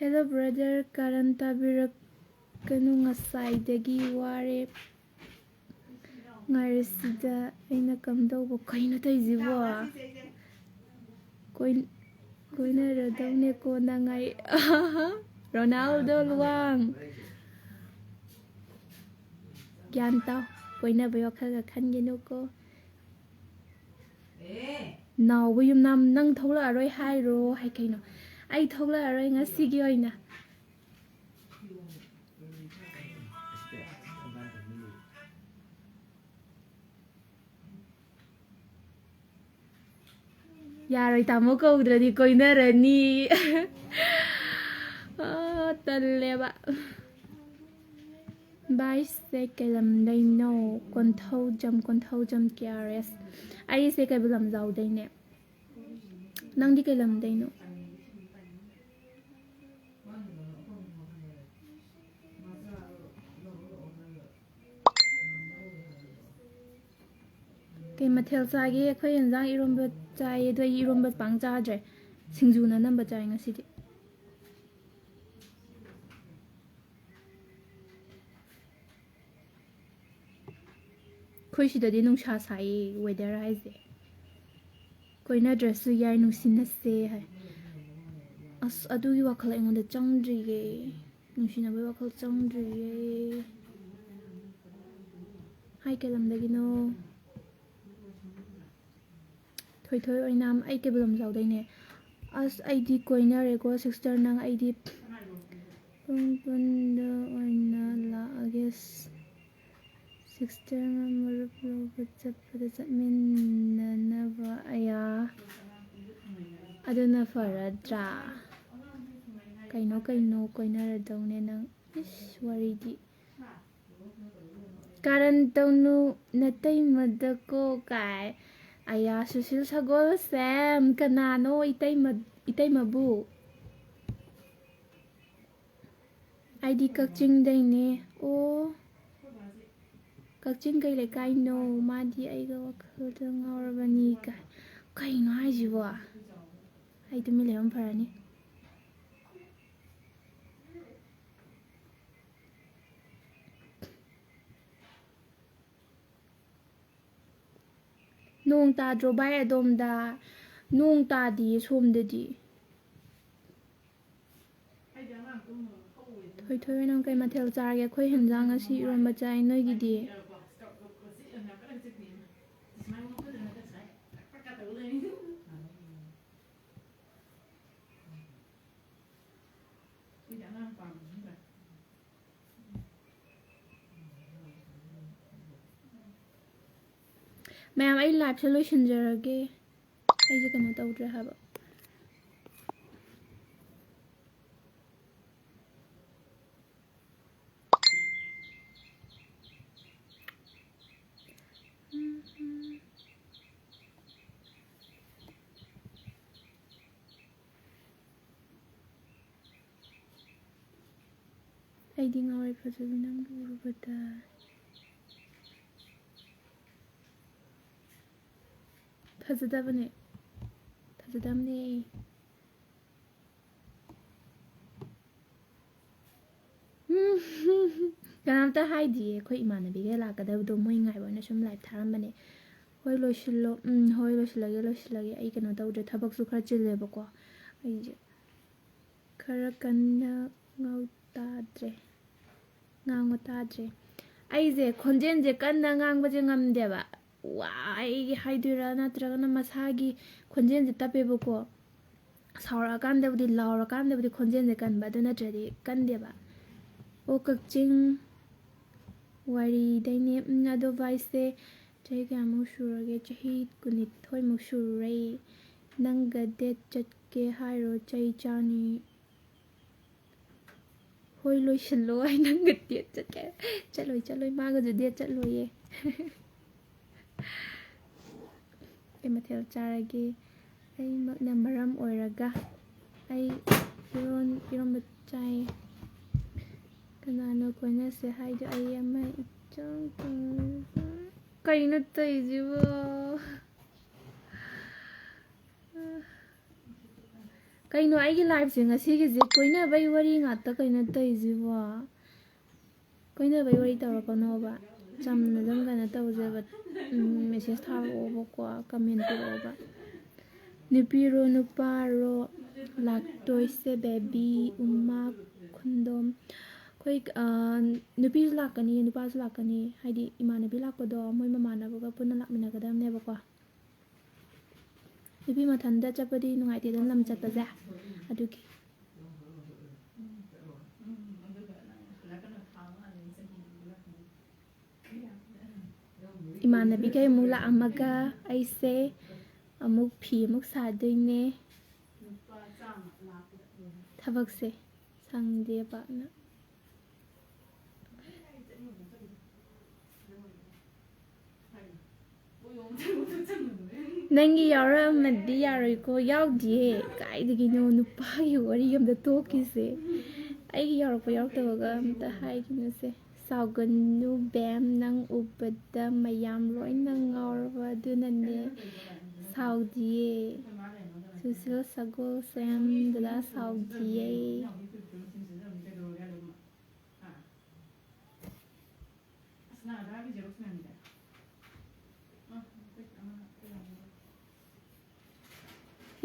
Hello brother, ꯀꯥꯔꯟ ꯇꯥꯕꯤꯔꯛꯀꯅꯨ, ꯉꯁꯥꯏꯗꯒꯤ ꯋꯥꯔꯦ꯫ ꯉꯥꯏꯔꯤꯁꯤꯗ ꯑꯩꯅ ꯀꯝꯗꯧꯕ? ꯀꯩꯅꯣ ꯇꯧꯔꯤꯁꯤꯕꯣ? ꯀꯣꯏ-, ꯀꯣꯏꯅꯔꯗꯧꯅꯦꯀꯣ ꯅꯪ ꯑꯩ꯫ ꯔꯣꯅꯥꯜꯗꯣ ꯂꯨꯋꯥꯡ꯫ ꯒ꯭ꯌꯥꯟ ꯇꯥꯎ, ꯀꯣꯏꯅꯕꯩ ꯋꯥꯈꯜꯒ ꯈꯟꯒꯤꯅꯨꯀꯣ꯫ ꯅꯥꯎꯕ ꯌꯨꯝꯅꯥꯝ, "ꯅꯪ ꯊꯣꯛꯂꯛꯑꯔꯣꯏ ꯍꯥꯏꯔꯣ?" ꯍꯥꯏ꯫ "ꯀꯩꯅꯣ? ꯑꯩ ꯊꯣꯛꯂꯛꯑꯔꯣꯏ ꯉꯁꯤꯒꯤ ꯑꯣꯏꯅ"꯫ ꯌꯥꯔꯣꯏ, ꯇꯥꯃꯣ ꯀꯧꯗ꯭ꯔꯗꯤ ꯀꯣꯏꯅꯔꯅꯤ꯫ ꯑꯥ, ꯇꯜꯂꯦꯕ꯫ ꯚꯥꯏꯁꯦ ꯀꯩ ꯂꯝꯗꯩꯅꯣ? ꯀꯣꯟꯊꯧꯖꯝ, ꯀꯣꯟꯊꯧꯖꯝ ꯀꯦ ꯑꯥꯔ ꯑꯦꯁ꯫ ꯑꯩꯁꯦ ꯀꯩꯕꯨꯜ ꯂꯝꯖꯥꯎꯗꯩꯅꯦ꯫ ꯅꯪꯗꯤ ꯀꯩ ꯂꯝꯗꯩꯅꯣ? ꯀꯩ ꯃꯊꯦꯜ ꯆꯥꯒꯦ? ꯑꯩꯈꯣꯏ ꯌꯦꯟꯖꯥꯡ ꯏꯔꯣꯝꯕ ꯆꯥꯏꯌꯦ, ꯑꯗꯣ ꯑꯩ ꯏꯔꯣꯝꯕ ꯄꯥꯡ ꯆꯥꯗ꯭ꯔꯦ꯫ ꯁꯤꯡꯖꯨꯅ ꯑꯅꯝꯕ ꯆꯥꯏ ꯉꯁꯤꯗꯤ꯫ ꯑꯩꯈꯣꯏ ꯁꯤꯗꯗꯤ ꯅꯨꯡꯁꯥ ꯁꯥꯏꯌꯦ, weather ꯍꯥꯏꯁꯦ꯫ ꯀꯣꯏꯅꯗ꯭ꯔꯁꯨ ꯌꯥꯏ, ꯅꯨꯡꯁꯤꯅꯁꯦ ꯍꯥꯏ꯫ ꯑꯁ, ꯑꯗꯨꯒꯤ ꯋꯥꯈꯜ ꯑꯩꯉꯣꯟꯗ ꯆꯪꯗ꯭ꯔꯤꯌꯦ꯫ ꯅꯨꯡꯁꯤꯅꯕꯒꯤ ꯋꯥꯈꯜ ꯆꯪꯗ꯭ꯔꯤꯌꯦ꯫ ꯍꯥꯏ, ꯀꯩ ꯂꯝꯗꯒꯤꯅꯣ? ꯊꯣꯏꯊꯣꯏ ꯑꯣꯏꯅꯥꯝ, ꯑꯩ ꯀꯩꯕꯨꯜ ꯂꯝꯖꯥꯎꯗꯩꯅꯦ꯫ ꯑꯁ, ꯑꯩꯗꯤ ꯀꯣꯏꯅꯔꯦꯀꯣ sister, ꯅꯪ꯫ ꯑꯩꯗꯤ ꯄꯨꯟ ꯄꯨꯟꯗ ꯑꯣꯏꯅ ꯂꯥꯛꯑꯒꯦ꯫ Sister ꯅ ꯃꯔꯨꯞ ꯂꯧꯕ ꯆꯠꯄꯗ ꯆꯠꯃꯤꯟꯅꯅꯕ꯫ ꯑꯌꯥ, ꯑꯗꯨꯅ ꯐꯔꯗ꯭ꯔꯥ? ꯀꯩꯅꯣ, ꯀꯩꯅꯣ, ꯀꯣꯏꯅꯔꯗꯧꯅꯦ ꯅꯪ꯫ ꯏꯁ, ꯋꯥꯔꯤꯗꯤ꯫ ꯀꯥꯔꯟ ꯇꯧꯅꯨ ꯅꯇꯩꯃꯗꯀꯣ ꯀꯥꯏ꯫ ꯑꯌꯥ, ꯁꯨꯁꯤꯜ ꯁꯒꯣꯜꯁꯦꯝ, ꯀꯅꯥꯅꯣ ꯏꯇꯩꯃ-, ꯏꯇꯩꯃꯕꯨ? ꯑꯩꯗꯤ ꯀꯛꯆꯤꯡꯗꯩꯅꯦ꯫ ꯑꯣ, ꯀꯛꯆꯤꯡ ꯀꯩ ꯂꯩꯀꯥꯏꯅꯣ? ꯃꯥꯗꯤ ꯑꯩꯒ ꯋꯥꯈꯜꯗ ꯉꯥꯎꯔꯕꯅꯤ ꯀꯥꯏ꯫ ꯀꯩꯅꯣ ꯍꯥꯏꯁꯤꯕꯣ? ꯑꯩ ꯇꯨꯃꯤꯟ ꯂꯩꯕꯅ ꯐꯔꯅꯤ꯫ ꯅꯣꯡ ꯇꯥꯗ꯭ꯔꯣ ꯚꯥꯏ ꯑꯗꯣꯝꯗ? ꯅꯣꯡ ꯇꯥꯗꯤꯌꯦ ꯁꯣꯝꯗꯗꯤ꯫ ꯊꯣꯏꯊꯣꯏ, ꯅꯪ ꯀꯩ ꯃꯊꯦꯜ ꯆꯥꯔꯒꯦ? ꯑꯩꯈꯣꯏ ꯍꯦꯟꯖꯥꯡ ꯉꯁꯤ ꯏꯔꯣꯟꯕ ꯆꯥꯏ, ꯅꯣꯏꯒꯤꯗꯤ? ꯃꯌꯥꯝ, ꯑꯩ live ꯁꯦ ꯂꯣꯏꯁꯤꯟꯖꯔꯒꯦ꯫ ꯑꯩꯁꯦ ꯀꯩꯅꯣ ꯇꯧꯗ꯭ꯔꯦ ꯍꯥꯏꯕ꯫ ꯑꯩꯗꯤ ꯉꯥꯎꯔꯦ ꯐꯖꯕꯤ ꯅꯪꯕꯨ ꯎꯔꯨꯕꯗ꯫ ꯐꯖꯗꯕꯅꯦ꯫ ꯐꯖꯗꯕꯅꯦ꯫ ꯎꯝ꯫ ꯀꯅꯥꯝꯇ ꯍꯥꯏꯗꯤꯌꯦ꯫ ꯑꯩꯈꯣꯏ ꯏꯃꯥꯟꯅꯕꯤꯈꯩ ꯂꯥꯛꯀꯗꯕꯗꯣ ꯃꯣꯏ ꯉꯥꯏꯕ ꯑꯣꯏꯅ ꯁꯨꯝ live ꯊꯥꯔꯝꯕꯅꯦ꯫ ꯍꯣꯏ, ꯂꯣꯏꯁꯤꯜꯂꯣ꯫ ꯎꯝ, ꯍꯣꯏ, ꯂꯣꯏꯁꯤꯜꯂꯒꯦ, ꯂꯣꯏꯁꯤꯜꯂꯒꯦ꯫ ꯑꯩ ꯀꯩꯅꯣ ꯇꯧꯗ꯭ꯔꯦ, ꯊꯕꯛꯁꯨ ꯈꯔ ꯆꯤꯜꯂꯦꯕꯀꯣ꯫ ꯑꯩꯁꯦ ꯈꯔ ꯀꯟꯅ ꯉꯥꯎ ꯇꯥꯗ꯭ꯔꯦ꯫ ꯉꯥꯡꯕ ꯇꯥꯗ꯭ꯔꯦ꯫ ꯑꯩꯁꯦ ꯈꯣꯟꯖꯦꯜꯁꯦ ꯀꯟꯅ ꯉꯥꯡꯕꯁꯦ ꯉꯝꯗꯦꯕ꯫ ꯋꯥꯏ ꯍꯥꯏꯗꯣꯏꯔꯥ ꯅꯠꯇ꯭ꯔꯒꯅ ꯃꯁꯥꯒꯤ ꯈꯣꯟꯖꯦꯜꯁꯦ ꯇꯞꯄꯦꯕꯀꯣ꯫ ꯁꯥꯎꯔꯛꯑꯀꯥꯟꯗꯕꯨꯗꯤ, ꯂꯥꯎꯔꯀꯥꯟꯗꯕꯨꯗꯤ ꯈꯣꯟꯖꯦꯜꯁꯦ ꯀꯟꯕ, ꯑꯗꯨ ꯅꯠꯇ꯭ꯔꯗꯤ ꯀꯟꯗꯦꯕ꯫ ꯑꯣ ꯀꯛꯆꯤꯡ ꯋꯥꯏꯔꯤꯗꯩꯅꯦ꯫ ꯎꯝ, ꯑꯗꯣ ꯚꯥꯏꯁꯦ ꯆꯍꯤ ꯀꯌꯥꯃꯨꯛ ꯁꯨꯔꯒꯦ? ꯆꯍꯤ ꯀꯨꯟꯅꯤꯊꯣꯏꯃꯨꯛ ꯁꯨꯔꯦ꯫ ꯅꯪꯒ date ꯆꯠꯀꯦ ꯍꯥꯏꯔꯣ? ꯆꯩ ꯆꯥꯅꯤ꯫ ꯍꯣꯏ, ꯂꯣꯏꯁꯤꯜꯂꯣ꯫ ꯑꯩ ꯅꯪꯒ date ꯆꯠꯀꯦ꯫ ꯆꯠꯂꯣꯏ, ꯆꯠꯂꯣꯏ꯫ ꯃꯥꯒꯁꯨ date ꯆꯠꯂꯣꯏꯌꯦ꯫ ꯀꯩ ꯃꯊꯦꯜ ꯆꯥꯔꯒꯦ? ꯑꯩꯃꯛꯅ ꯃꯔꯝ ꯑꯣꯏꯔꯒ ꯑꯩ ꯏꯔꯣꯟ-, ꯏꯔꯣꯟꯕ ꯆꯥꯏꯌꯦ꯫ ꯀꯅꯥꯅꯣ ꯀꯣꯏꯅꯁꯦ ꯍꯥꯏꯗꯣ? ꯑꯩ ꯑꯃ ꯏꯆꯪ ꯆꯪꯉꯒ꯫ ꯀꯩꯅꯣ ꯇꯧꯔꯤꯁꯤꯕꯣ? ꯀꯩꯅꯣ ꯑꯩꯒꯤ liveꯁꯦ ꯉꯁꯤꯒꯤꯁꯦ ꯀꯣꯏꯅꯕꯩ ꯋꯥꯔꯤ ꯉꯥꯛꯇ ꯀꯩꯅꯣ ꯇꯧꯔꯤꯁꯤꯕꯣ? ꯀꯣꯏꯅꯕꯩ ꯋꯥꯔꯤ ꯇꯧꯔꯛꯀꯅꯣꯕ꯫ ꯆꯝꯅ ꯑꯗꯨꯝ ꯀꯩꯅꯣ ꯇꯧꯖꯕ, ꯎꯝ, message ꯊꯥꯔꯛꯑꯣꯕꯀꯣ, comment ꯄꯤꯔꯛꯑꯣꯕ꯫ ꯅꯨꯄꯤꯔꯣ ꯅꯨꯄꯥꯔꯣ ꯂꯥꯛꯇꯣꯏꯁꯦ baby? ꯎꯃꯥ ꯈꯨꯟꯗꯣꯝ꯫ ꯑꯩꯈꯣꯏ, ꯑ, ꯅꯨꯄꯤꯁꯨ ꯂꯥꯛꯀꯅꯤ, ꯅꯨꯄꯥꯁꯨ ꯂꯥꯛꯀꯅꯤ꯫ ꯍꯥꯏꯗꯤ ꯏꯃꯥꯟꯅꯕꯤ ꯂꯥꯛꯄꯗꯣ ꯃꯣꯏ ꯃꯃꯥꯟꯅꯕꯒ ꯄꯨꯟꯅ ꯂꯥꯛꯃꯤꯟꯅꯒꯗꯕꯅꯦꯕꯀꯣ꯫ ꯅꯨꯄꯤ ꯃꯊꯟꯇ ꯆꯠꯄꯗꯤ ꯅꯨꯡꯉꯥꯏꯇꯦꯗꯅ ꯂꯝ ꯆꯠꯄꯁꯦ, ꯑꯗꯨꯒꯤ꯫ ꯏꯃꯥꯟꯅꯕꯤꯈꯩ ꯑꯃꯨꯛ ꯂꯥꯛꯑꯝꯃꯒ ꯑꯩꯁꯦ ꯑꯃꯨꯛ ꯐꯤ ꯑꯃꯨꯛ ꯁꯥꯗꯣꯏꯅꯦ꯫ ꯊꯕꯛꯁꯦ ꯁꯪꯗꯦ ꯄꯥꯛꯅ꯫ ꯅꯪꯒꯤ ꯌꯥꯎꯔꯛꯑꯝꯃꯗꯤ ꯌꯥꯔꯣꯏꯀꯣ꯫ ꯌꯥꯎꯗꯤꯌꯦ꯫ ꯀꯥꯏꯗꯒꯤꯅꯣ ꯅꯨꯄꯥꯒꯤ ꯋꯥꯔꯤ ꯑꯝꯗ ꯇꯣꯛꯈꯤꯁꯦ꯫ ꯑꯩꯒꯤ ꯌꯥꯎꯔꯛꯄ ꯌꯥꯎꯔꯛꯇꯕꯒ ꯑꯝꯇ ꯍꯥꯏꯈꯤꯅꯨꯁꯦ꯫ ꯁꯥꯎꯒꯅꯨ ꯕꯦꯝ, ꯅꯪ ꯎꯕꯗ ꯃꯌꯥꯝ ꯂꯣꯏꯅ ꯉꯥꯎꯔꯕ ꯑꯗꯨꯅꯅꯦ꯫ ꯁꯥꯎꯗꯤꯌꯦ꯫ ꯁꯨꯁꯤꯜ, ꯁꯒꯣꯜ, ꯁꯦꯝ, ꯗꯗꯥ ꯁꯥꯎꯗꯤꯌꯦ꯫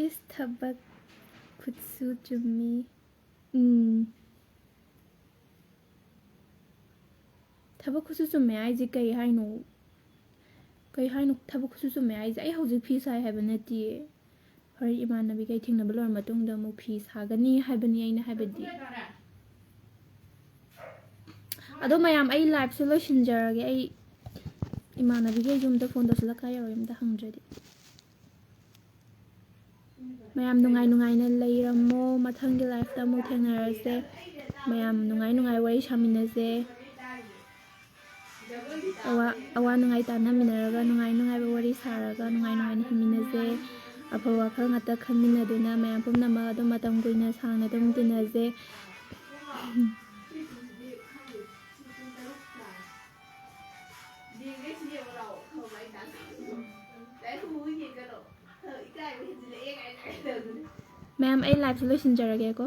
ꯏꯁ, ꯊꯕꯛ ꯈꯨꯠꯁꯨ ꯆꯨꯝꯃꯤ꯫ ꯎꯝ꯫ ꯊꯕꯛ ꯈꯨꯠꯁꯨ ꯆꯨꯝꯃꯦ ꯍꯥꯏꯁꯦ ꯀꯩ ꯍꯥꯏꯅꯣ? ꯀꯩ ꯍꯥꯏꯅꯣ ꯊꯕꯛ ꯈꯨꯠꯁꯨ ꯆꯨꯝꯃꯦ ꯍꯥꯏꯁꯦ? ꯑꯩ ꯍꯧꯖꯤꯛ ꯐꯤ ꯁꯥꯏ ꯍꯥꯏꯕ ꯅꯠꯇꯤꯌꯦ꯫ ꯍꯣꯔꯦꯟ ꯏꯃꯥꯟꯅꯕꯤꯈꯩ ꯊꯦꯡꯅꯕ ꯂꯣꯏꯔ ꯃꯇꯨꯡꯗ ꯑꯃꯨꯛ ꯐꯤ ꯁꯥꯒꯅꯤ ꯍꯥꯏꯕꯅꯤ ꯑꯩꯅ ꯍꯥꯏꯕꯗꯤ꯫ ꯑꯗꯣ ꯃꯌꯥꯝ, ꯑꯩ liveꯁꯦ ꯂꯣꯏꯁꯤꯟꯖꯔꯒꯦ꯫ ꯑꯩ ꯏꯃꯥꯟꯅꯕꯤꯈꯩꯁꯨ ꯑꯝꯇ phone ꯇꯧꯁꯤꯜꯂ ꯀꯥꯏ ꯌꯧꯔꯦ ꯑꯝꯇ ꯍꯪꯗ꯭ꯔꯗꯤ꯫ ꯃꯌꯥꯝ ꯅꯨꯡꯉꯥꯏ ꯅꯨꯡꯉꯥꯏꯅ ꯂꯩꯔꯝꯃꯣ꯫ ꯃꯊꯪꯒꯤ liveꯇ ꯑꯃꯨꯛ ꯊꯦꯡꯅꯔꯁꯦ꯫ ꯃꯌꯥꯝ ꯅꯨꯡꯉꯥꯏ ꯅꯨꯡꯉꯥꯏ ꯋꯥꯔꯤ ꯁꯥꯃꯤꯟꯅꯁꯦ꯫ ꯑꯋꯥ, ꯑꯋꯥ ꯅꯨꯡꯉꯥꯏ ꯇꯥꯟꯅꯃꯤꯟꯅꯔꯒ, ꯅꯨꯡꯉꯥꯏ ꯅꯨꯡꯉꯥꯏꯕ ꯋꯥꯔꯤ ꯁꯥꯔꯒ, ꯅꯨꯡꯉꯥꯏ ꯅꯨꯡꯉꯥꯏꯅ ꯍꯤꯡꯃꯤꯟꯅꯁꯦ꯫ ꯑꯐꯕ ꯋꯥꯈꯜ ꯉꯥꯛꯇ ꯈꯟꯃꯤꯟꯅꯗꯨꯅ ꯃꯌꯥꯝ ꯄꯨꯝꯅꯃꯛ ꯑꯗꯨꯝ ꯃꯇꯝ ꯀꯨꯏꯅ ꯁꯥꯡꯅ ꯑꯗꯨꯝ ꯇꯤꯟꯅꯁꯦ꯫ ꯃꯌꯥꯝ, ꯑꯩ liveꯁꯦ ꯂꯣꯏꯁꯤꯟꯖꯔꯒꯦꯀꯣ꯫